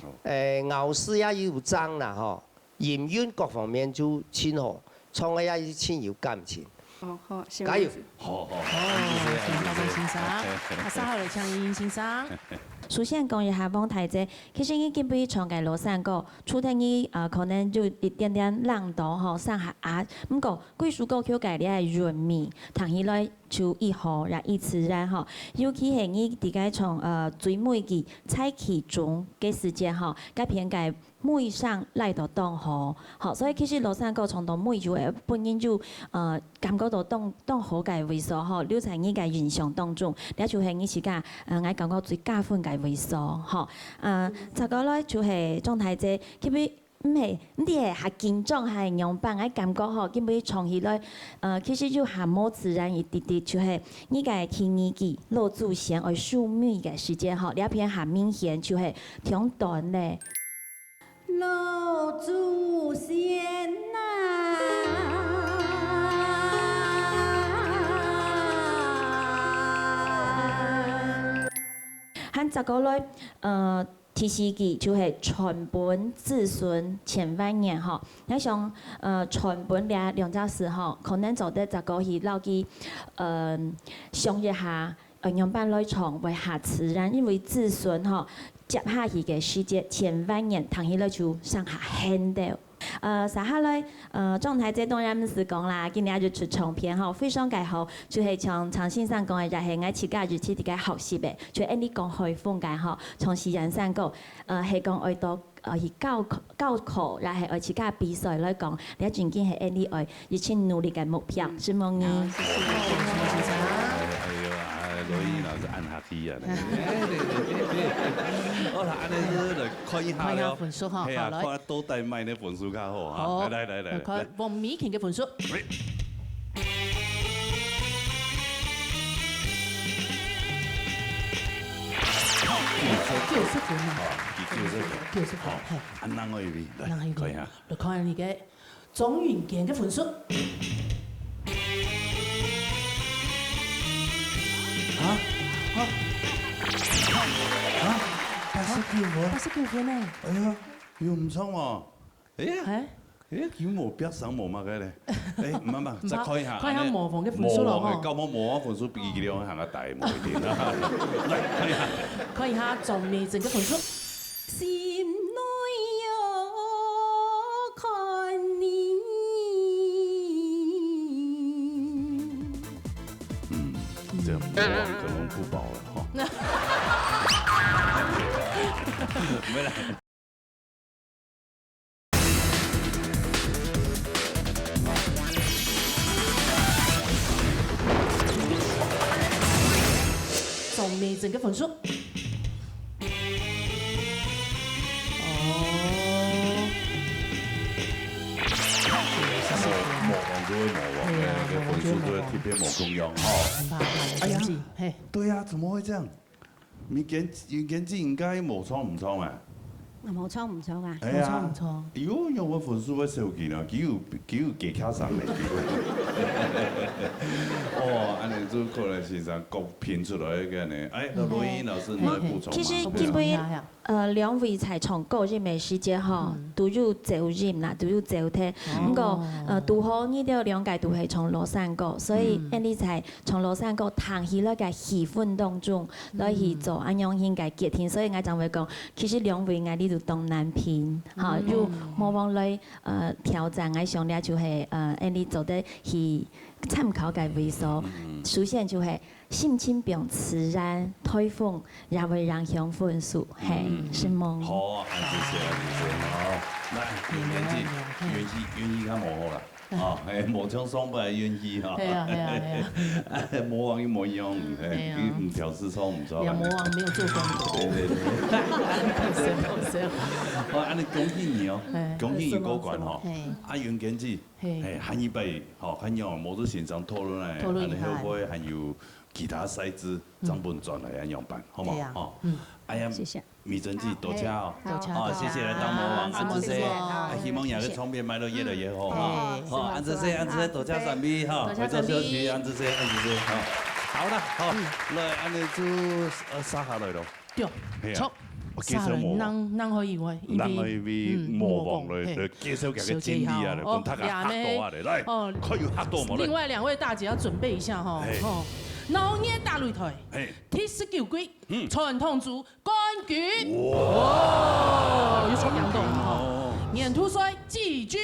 哦。誒，咬字也有正啦吼，音韻各方面就盡好，唱个也盡有感情。 哦，好，加油。好，好，哦，謝謝，謝謝，謝謝。請高中先生。啊，稍後來請英英先生。首先講一下王大姐，其實你今晡日唱个老山歌，除忒你，呃，可能有一點點冷到吼，上下啊，毋過歸首歌曲个你个韻味，聽起來就異好，也異自然吼。尤其係你在該唱，呃，最尾句在其中个時節吼，該片个 尾聲拉到當好，吼，所以其實老山歌唱到尾就會分人有，呃，感覺到當，當好个味緒，吼，留在你个印象當中，這就係你自家，呃，𠊎感覺最加分个味緒，吼。呃，再過來就係張大姐，今晡日毋係，毋知係較緊張還係仰般，𠊎感覺吼，今晡日唱起來，呃，其實就還無自然一滴滴，就係你个第二句老祖先愛收尾个時節吼，這片還明顯就係忒短咧。 老祖先啊。還再過來，呃，第四句就係傳本子孫千萬年吼。𠊎想，呃，傳本這兩隻字吼，可能做得再過去摎佢，呃，想一下，呃，仰般來唱會較自然，因為子孫吼，接下去个時節千萬年，聽起來就上下很多。呃，接下來，呃，狀態這當然毋使講啦，今日就出唱片吼，非常个好，就係像陳先生講个，也係𠊎自家一直在學習个，就恁呢講海風个吼，從西洋山歌，呃，係講愛到 呃，去教課，教課，也係愛自家比賽來講，這正經係𠊎俚愛一直努力个目標，承蒙你。好，謝謝，謝謝先生。哎喲，哎，羅英老師恁客氣啊。好啦，恁呢就來看一下了。看一下分數哈，係啊，好，來。看到底麼个分數較好哈。好，來，來，來，來。看黃美琴个分數。 九十分啊。哦，佢九十分。九十分，好，嘿。啊，另外一位，來，另外一位，看一下。來看你个鍾雲堅个分數。啊？啊？啊？八十九分。八十九分呢。哎呀，有毋錯哦。哎呀。哎？ 哎，有無必上無麼个咧？哎，慢慢，再看一下，看一下魔王个分數咯，吼。魔王个，搞不好魔王分數比佢兩个還較低，無一定啊。來，看一下。看一下鍾美珍个分數。心內有看你。嗯，這樣魔王可能不保了，哈。沒了。 鍾美珍个分數。哦。魔王就會魔王，對啊，哎，个分數就會特別無共樣吼。很棒，很棒，哎呀，真是，嘿。對啊，怎麼會這樣？ 你堅，你堅持應該無錯毋錯啊？啊，無錯毋錯啊。哎呀，無錯毋錯。喲，仰會分數會少佢呢？佢有，佢有加卡上个機會。哦，恁呢就看來先生各評出來个呢。哎，那羅英老師，你來補充嗎？其實基本，呃，兩位在唱歌个時節吼，嗯。都有走音啦，都有走忒。哦。毋過，呃，拄好你兜兩個都係唱老山歌，所以，嗯。恁呢在唱老山歌，聽起來个氣氛當中， 來去做恁樣形个決定。嗯。所以𠊎正會講，其實兩位𠊎俚都當難評，哈，嗯。就魔王來，呃，挑戰，𠊎想這就係，呃，恁呢做得去參考个位所。嗯。首先就係心情放自然，台風也會影響分數，嘿，嗯。承蒙。好，恁仔細，恁仔細，好。來，有年紀，嘿。運氣，運氣較無好啦。 哦，嘿，無像上擺个運氣哈。係啊，係啊，係啊。魔王又無用，嘿，係啊。佢毋挑試錯，毋錯。呀，魔王沒有做功課。對，對，對。搞笑，搞笑。哦，恁呢恭喜你哦，嘿，恭喜你過關吼。嘿。啊，袁堅志，嘿。嘿，下一擺，吼，看樣，無就先生討論咧，討論一下。恁呢後背還有其他賽制，嗯。正分轉來恁樣辦，好無？對啊，哦，嗯。哎呀，謝謝。 美珍姐，好，多謝哦。嘿，多謝，哦，多謝。謝謝來當魔王，好，恁仔細，承蒙，承蒙。啊，希望你个唱片賣到越來越好，哈。嘿，好，恁仔細，恁仔細，多謝三位，哈。多謝三位。回頭休息，恁仔細，恁仔細，哈。好啦，好，嗯。來，恁呢就，呃，續下來咯。對，係啊。著。我介紹魔王。續下來，人，人可以話，因為，人可以為魔王來，嗯，魔王，嘿。來介紹佢个經歷啊，小姐好。來講大家嚇到啊，哦，來，來，哦，看有嚇到無，來。另外兩位大姐要準備一下哈，嘿。哦，鬧熱大擂台，嘿。第十九屆，嗯。傳統組 冠軍。哇！哇，有著獎到哦。哦。年度賽季軍。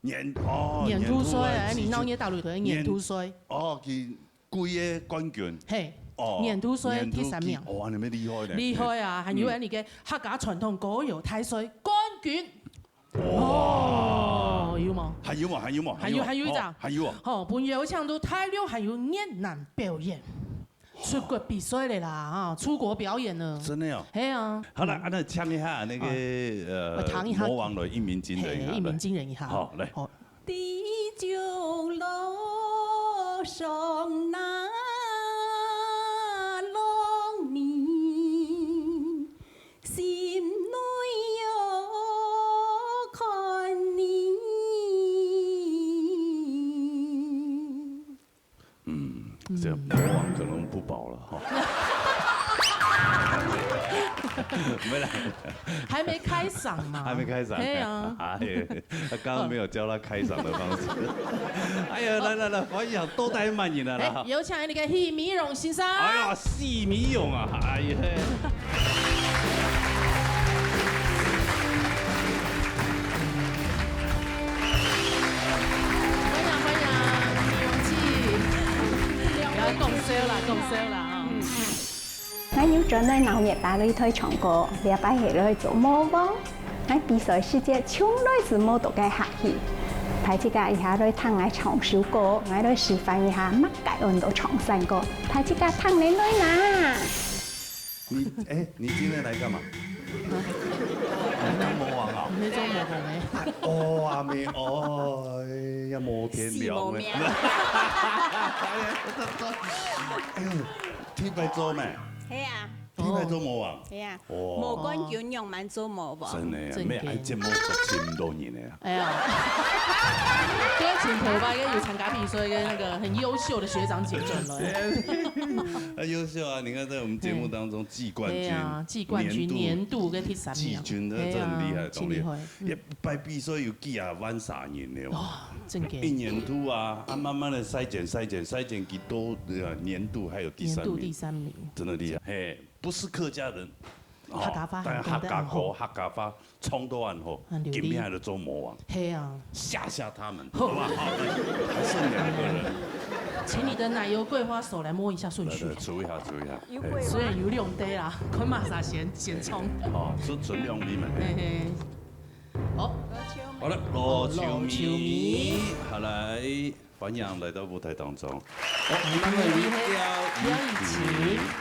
年，哦，年度賽，年度賽，哎，你鬧熱大擂台个年度賽。年，哦，佢季个冠軍。嘿，哦，年度賽第三名。年度季，哦，恁呢厲害呢。厲害啊，還有，嗯。恁呢个客家傳統歌謠大賽冠軍。哇！哦，有無？還有無？還有無？還有，還有一張。哦，還有啊。吼，分邀請到大陸還有越南表演。 出國比賽了啦，哈，出國表演了。真的哦。係啊。好了，嗯。恁呢唱一下那個，哦。呃，我唱一下。魔王的一鳴驚人一下，嘿，一鳴驚人一下。來。好，來。好。 嗯，這樣魔王可能不保了哈。没啦，还没开嗓嘛。还没开嗓。嘿啊。哎呀，他刚刚没有教他开嗓的方式。哎呀，来来来，欢迎多带慢饮了啦。哎，有请那个许美蓉先生。哎呀，许美蓉啊，哎呀。欢迎欢迎，美蓉姐。不要讲笑啦，讲笑啦啊。 𠊎又轉來鬧熱打擂台唱歌，這擺係來做魔王。𠊎比賽時節從來就無到該客氣。大自家這下來聽𠊎唱首歌，𠊎來示範一下麼个安到唱山歌。大自家聽恁來啦！你，哎，你今天來幹嘛？你當魔王啊？你做魔王咩？哦，阿妹，哦，哎呀，摩天廟咩？死魔廟。哎呦，天白做咩？係啊。 天白做魔王。係啊，哦。無冠軍仰般做魔王？真的啊，真的。沒愛節目做這麼多年了啊。哎呀，這个前頭擺个有參加比賽个那個很優秀的學長姐轉來。很優秀啊！你看在我們節目當中，季冠軍、對啊，季冠軍、年度、年度个第三名。季軍，那這很厲害，哎呀，當厲害。真厲害。嗯。一擺比賽有幾啊萬儕人呢。哇，真的。一年度啊，啊，慢慢地篩選、篩選、篩選幾多，對吧？年度還有第三名。年度第三名。真的厲害，嘿。 不是客家人，哦，客家話但是客家歌、很多的很好。客家話唱到很好，很流利。今天還在做魔王，係啊。嚇嚇他們，好。好不好？好，還剩兩個人。請你的奶油桂花手來摸一下順序。來，來，搓一下，搓一下。嘿。雖然有兩塊啦，看麼儕先，先衝。哦，是純用你們。嘿嘿。好。好了，老球迷，老球迷。好，來。 歡迎來到舞台當中。哦，咱个廖以琴。廖以琴。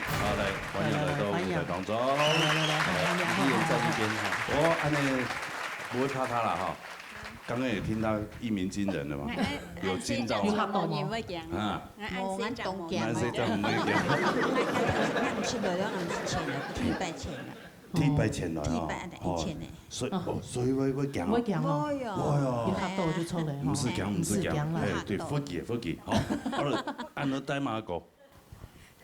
好，來，歡迎來到舞台當中。來，來，來，來，歡迎，歡迎，歡迎。一人站一邊哈。哦，恁呢不會怕他了哈。剛剛也聽他一鳴驚人了嘛，哎，哎，有驚到嗎？有嚇到嗎？無，𠊎毋會驚。啊。𠊎恁細隻無。恁細隻毋會驚。𠊎，𠊎，𠊎毋識來了，𠊎毋識穿了，天白穿了。 天白穿來哦。天白，哦，以前呢。所以，哦，所以會，會驚哦。會驚哦。會哦。會哦。有嚇到就出來吼。毋使驚，毋使驚。毋使驚啦。哎，對，嚇到。佛系，佛系，吼。好了，恁呢帶麼个歌？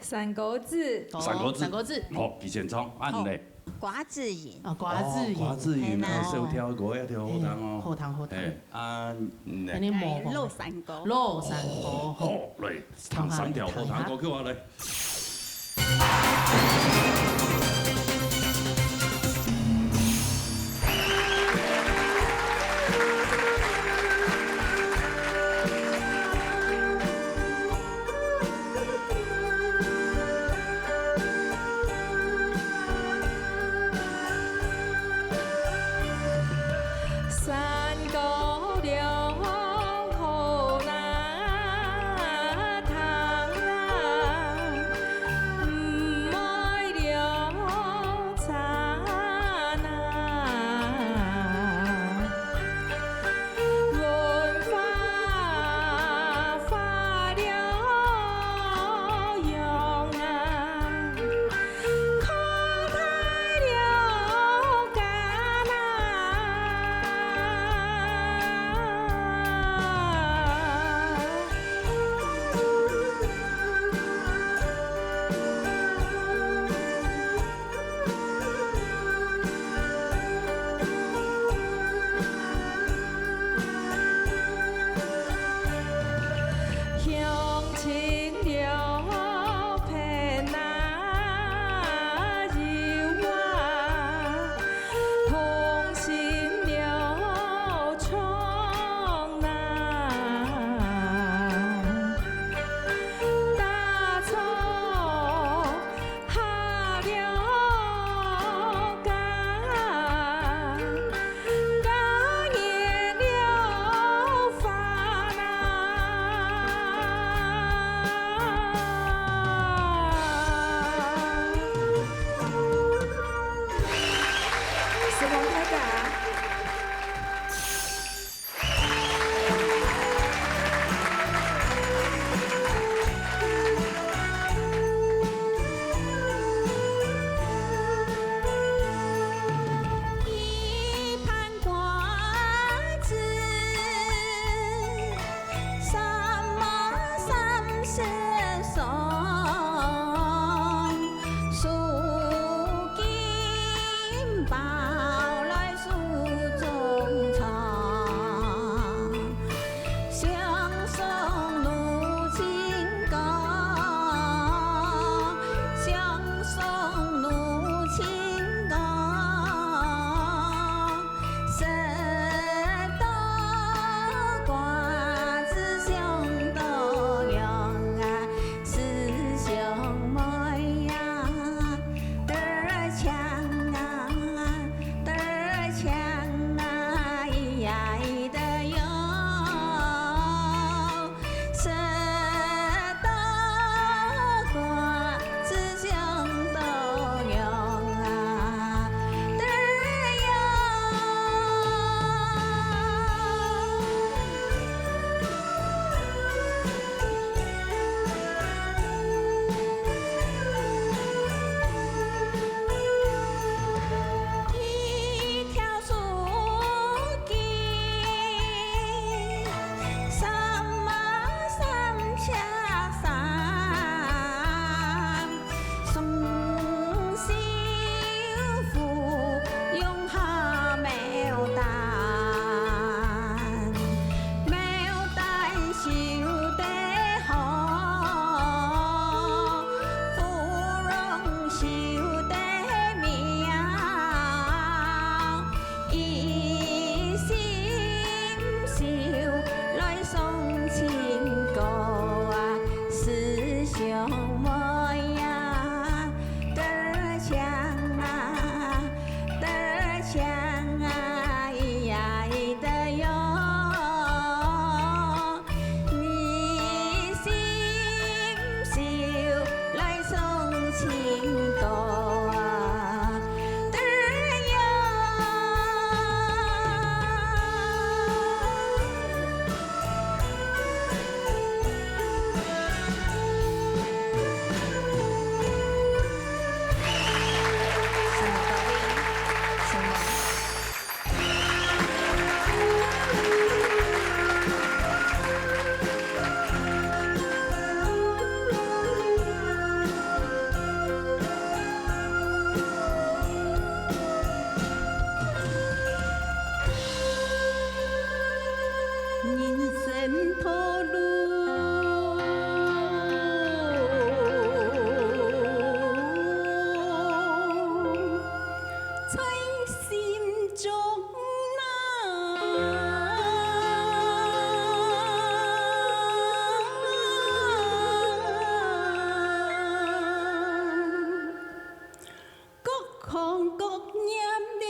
山歌子。哦，山歌子。山歌子。好，佢先唱，恁呢。瓜子仁。啊，瓜子仁。哦，瓜子仁，嘿啦。哎，小跳歌，愛跳好聽哦。嘿，好聽，好聽。嘿，啊，嗯，恁呢模仿。老山歌。老山歌，好。好，來，唱三條好聽歌曲啊，來。在心中啊。各行各业了。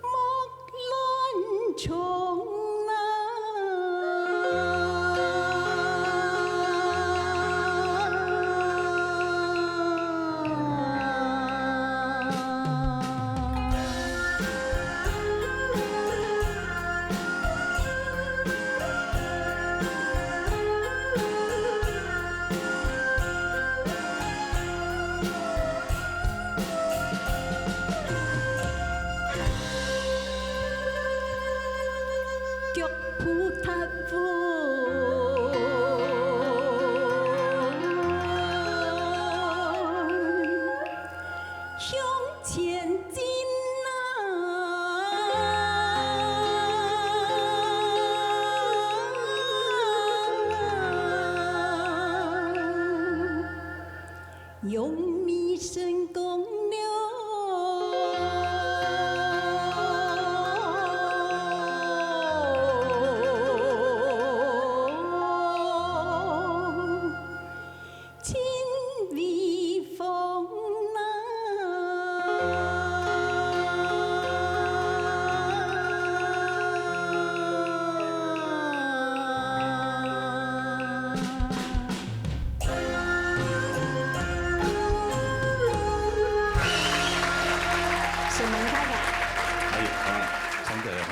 莫乱冲啊。 脚步踏穩，向前進啊！ 用力成功了。尽威风啊！ 什么大家？哎呦，啊，唱得了哈，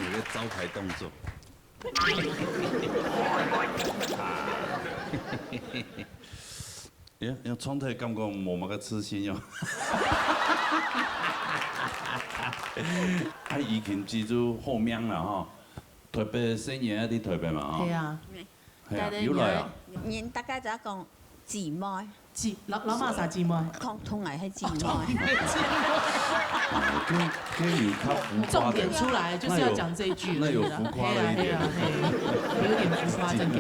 有个招牌动作。啊。哎呀，要唱得感觉无么个自信哟。啊，疫情之后好命了哈，台北生意啊，在台北嘛哈。对啊。 係啊，有來啊。人大家就講姊妹。姊，老，老馬啥姊妹？講同𠊎係姊妹。哦，同𠊎係姊妹。哦，這，這有較浮誇的。重點出來，就是要講這一句。那有，那有浮誇了一點。係啊，係啊，係啊，有點浮誇，真的。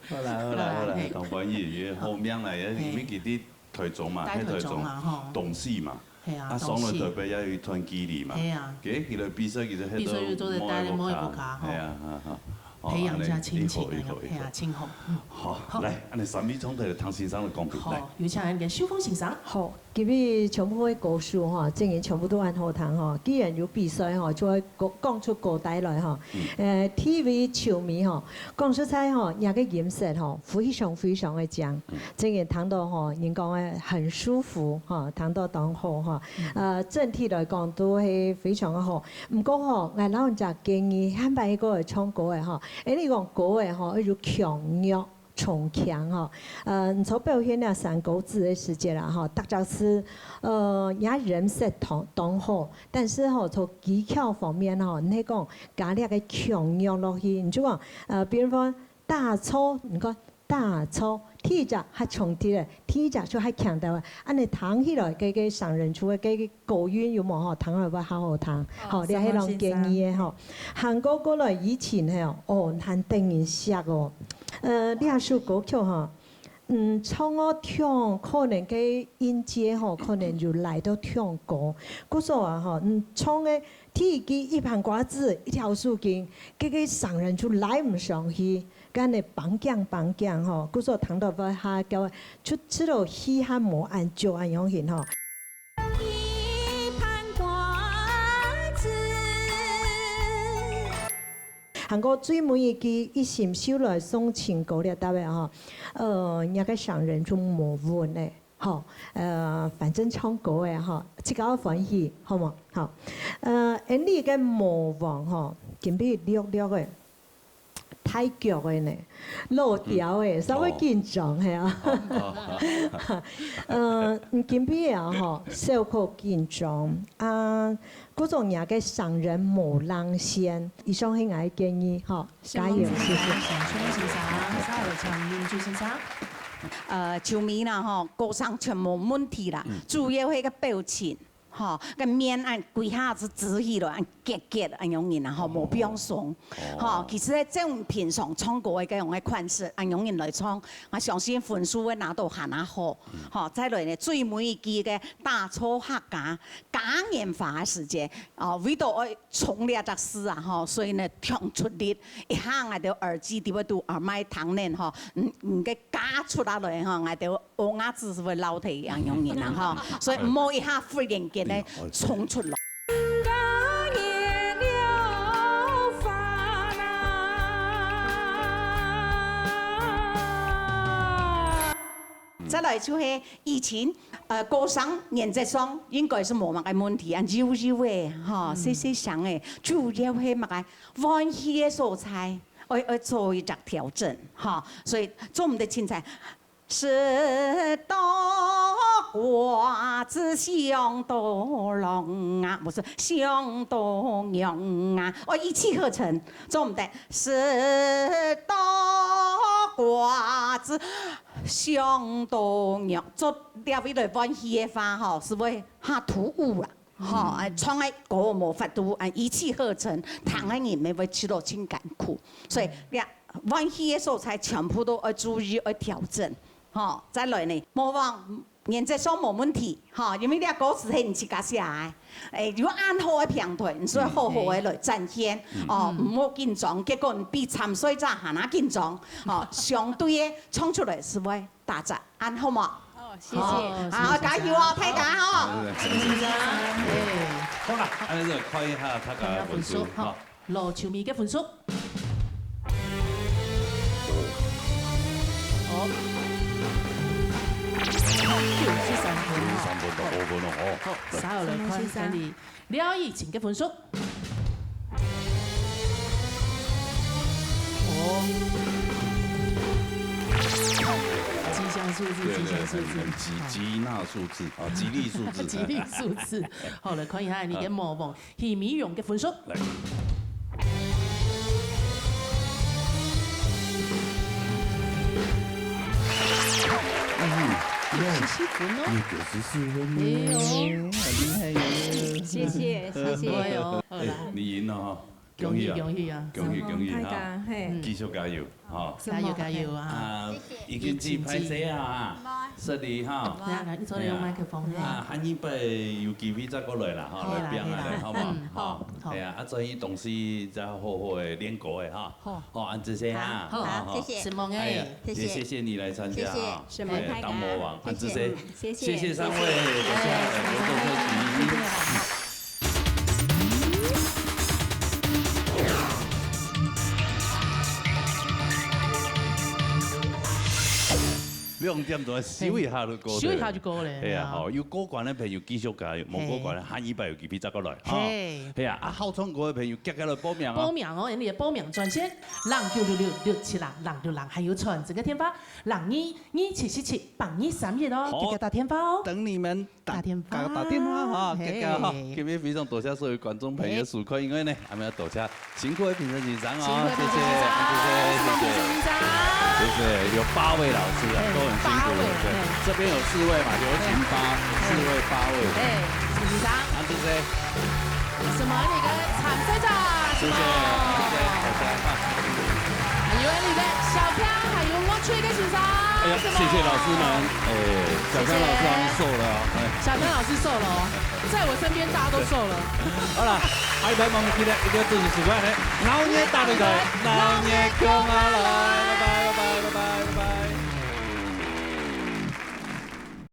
好啦，好啦，好啦，好啦，嘿。當歡喜，因為好命來，因為佢在台中嘛，在台中啦，在台中，吼。東勢嘛。 係啊，啊，上來台北也有一段距離嘛。係啊。佢，佢个比賽其實比賽就做得帶你摸一下，吼。係啊，哈，哈。哦，培養一下親情啊，恁樣，係啊，親情。嗯。好，好。來，恁樣三位總統，唐先生來公平，好，來。有請𠊎个秀鳳先生。好，今日全部个歌手吼，真个全部都恁好聽吼。既然有比賽吼，就愛講，講出歌帶來吼。嗯。呃，第一位唱歌吼，講實在吼，若个音色吼，非常非常个靚。 真个聽到吼，人講个很舒服吼，聽到當好吼。呃，整體來講都係非常个好。毋過吼，𠊎摎你講建議，下擺个唱歌个吼，因為講歌个吼，愛有強弱從輕吼。呃，你在表現這三個字个時節啦吼，大家係，呃，若音色當，當好，但是吼，在技巧方面吼，你係講加這个強弱落去，你就講，呃，比如說 打錯，你看，打錯，第一隻較重啲咧，第一隻就較強調咧，恁樣聽起來，該个雙人組个該个高音有無吼？聽起來會較好聽。哦，好，這係𠊎建議个吼。還過過來以前係哦，哦，難得人惜哦。呃，這首歌曲吼，嗯，唱到忒，可能該音階吼，可能有來到忒高。故所啊吼，嗯，唱个第一句一盤瓜子，一條手巾，該个雙人組拉毋上去。 該恁樣挷頸挷頸吼，故所聽到會較叫，就知道氣還無恁足恁樣形吼。一盤瓜子。還過最尾一句，一心就來送情歌這搭个吼，呃，若个雙人組無穩个吼，呃，反正唱歌个吼，自家歡喜，好無？好，呃，𠊎俚个魔王吼，今晡日略略个。 大腳个呢，老刁个，稍微緊張，係啊。哦，哦，哦。呃，嗯，今晡日啊吼，小可緊張啊，故所若个雙人無冷線，以上係𠊎个建議吼，加油，謝謝。謝謝，謝謝。黃明珠先生。呃，秋美啦吼，歌聲全無問題啦，主要係个表情，吼，个面恁幾下子直起來，恁結結，恁樣人啊，吼，無放鬆。吼，其實咧，這種平常唱歌个該種个款式，恁樣人來唱，𠊎相信分數會拿到還較好。吼，再來呢，最尾一句个打造客家嘉年華个時節，哦，為到愛 衝這隻事啊，吼，所以呢，忒出力，一下𠊎兜耳機底背都耳麥聽呢，吼，嗯，嗯，个加出來了，吼，𠊎兜烏鴉子係會老弟一樣樣人啊，吼，所以毋好一下忽然間呢衝出來。再來就係以前，呃，歌聲原則上應該係無麼个問題，啊，幼幼个，吼，細細聲个，主要係麼个換氣个所在，愛，愛做一隻調整，吼，所以做毋得凊彩，食到瓜子想到郎啊，毋係，想到娘啊，愛一氣呵成，做毋得，食到瓜子 想到仰，做這位來換氣个話吼，係會較突兀啦。吼，哎，唱个歌無法度，哎，一氣呵成，聽个人乜會覺得盡艱苦。所以，這換氣个所在全部都愛注意，愛調整。吼，再來呢，莫忘原則上無問題，吼，因為這歌詞係你自家寫个。哎，有恁好个平台，你所以好好个來展現，哦，毋好緊張，結果你比參賽者還較緊張，哦，相對个唱出來係會 打折，恁好無？哦，謝謝。好，謝謝先生。加油哦，大家哦。謝謝先生。哎。好啦，恁樣就看一下大家个分數，看一下分數，好。好。羅秋美个分數。哦。九十三分哦。九十三分，到五分哦，哦。好，稍後來看，先生。看你 廖以晴个分數。哦。吉祥数字，對，對，吉祥数字。很，很吉，好。吉那数字，啊，吉利数字。吉利数字。好，來看一下你个魔王，許美蓉个分數。來。 嗯，有十四分哦。有九十四分哦。哎呦。很厲害哟。謝謝，謝謝。哎呦，好啦。哎，你贏了哈，恭喜啊。恭喜，恭喜啊。恭喜，恭喜哈。大家，嘿。嗯。繼續加油，哈。加油，加油啊。啊，謝謝。已經盡歹勢啊，失禮哈。來，來，你坐來用麥克風，嘿。啊，下一擺有機會再過來啦，哈，好啦，來表演啊，好啦。好不好？嗯，好，好。好。哎呀，啊，做一東西再好好个練歌个哈。好。好，恁仔細啊。好，好，好，好。謝謝。承蒙哎。哎呀，謝謝。也謝謝你來參加啊。謝謝。承蒙大家。哎，當魔王，恁仔細。謝謝。謝謝三位，多謝，哎，多謝。兩點鐘，休息一下就過。休息一下就過咧，哎呀，哎呀。好，有過關个朋友繼續加油，無過關个，嘿。下一擺有機會再過來，哈。嘿。係啊，啊，好唱歌个朋友，遽遽來報名哦。報名哦，你个報名專線，零九六六六七零零六零，還有傳真个電話，零二二七七七八二三一哦，好。遽遽打電話哦。等你們。 打，打電話。打，打電話哈，嘿。遽遽哈。今日非常多謝所有觀眾朋友收看，嘿。因為呢，還要多謝辛苦个評審先生哦，辛苦个評審先生，謝謝，謝謝，謝謝。辛苦个評審先生。謝謝，有八位老師啊，嘿，都很辛苦，八位，對。嘿。這邊有四位嘛，劉琴八，嘿。四位，八位。嘿，辛苦先生。啊，謝謝。什麼？你个參賽者，謝謝，什麼？謝謝，謝謝，好，好。還有你个小強，還有我吹个先生，哎呀，什麼？謝謝老師們，哎，小強老師好像瘦了哦，哎。謝謝。小強老師瘦了哦。 在我身邊大家都瘦了。好啦，下禮拜無記得一定要準時收看呢。鬧熱大擂台，鬧熱共下來。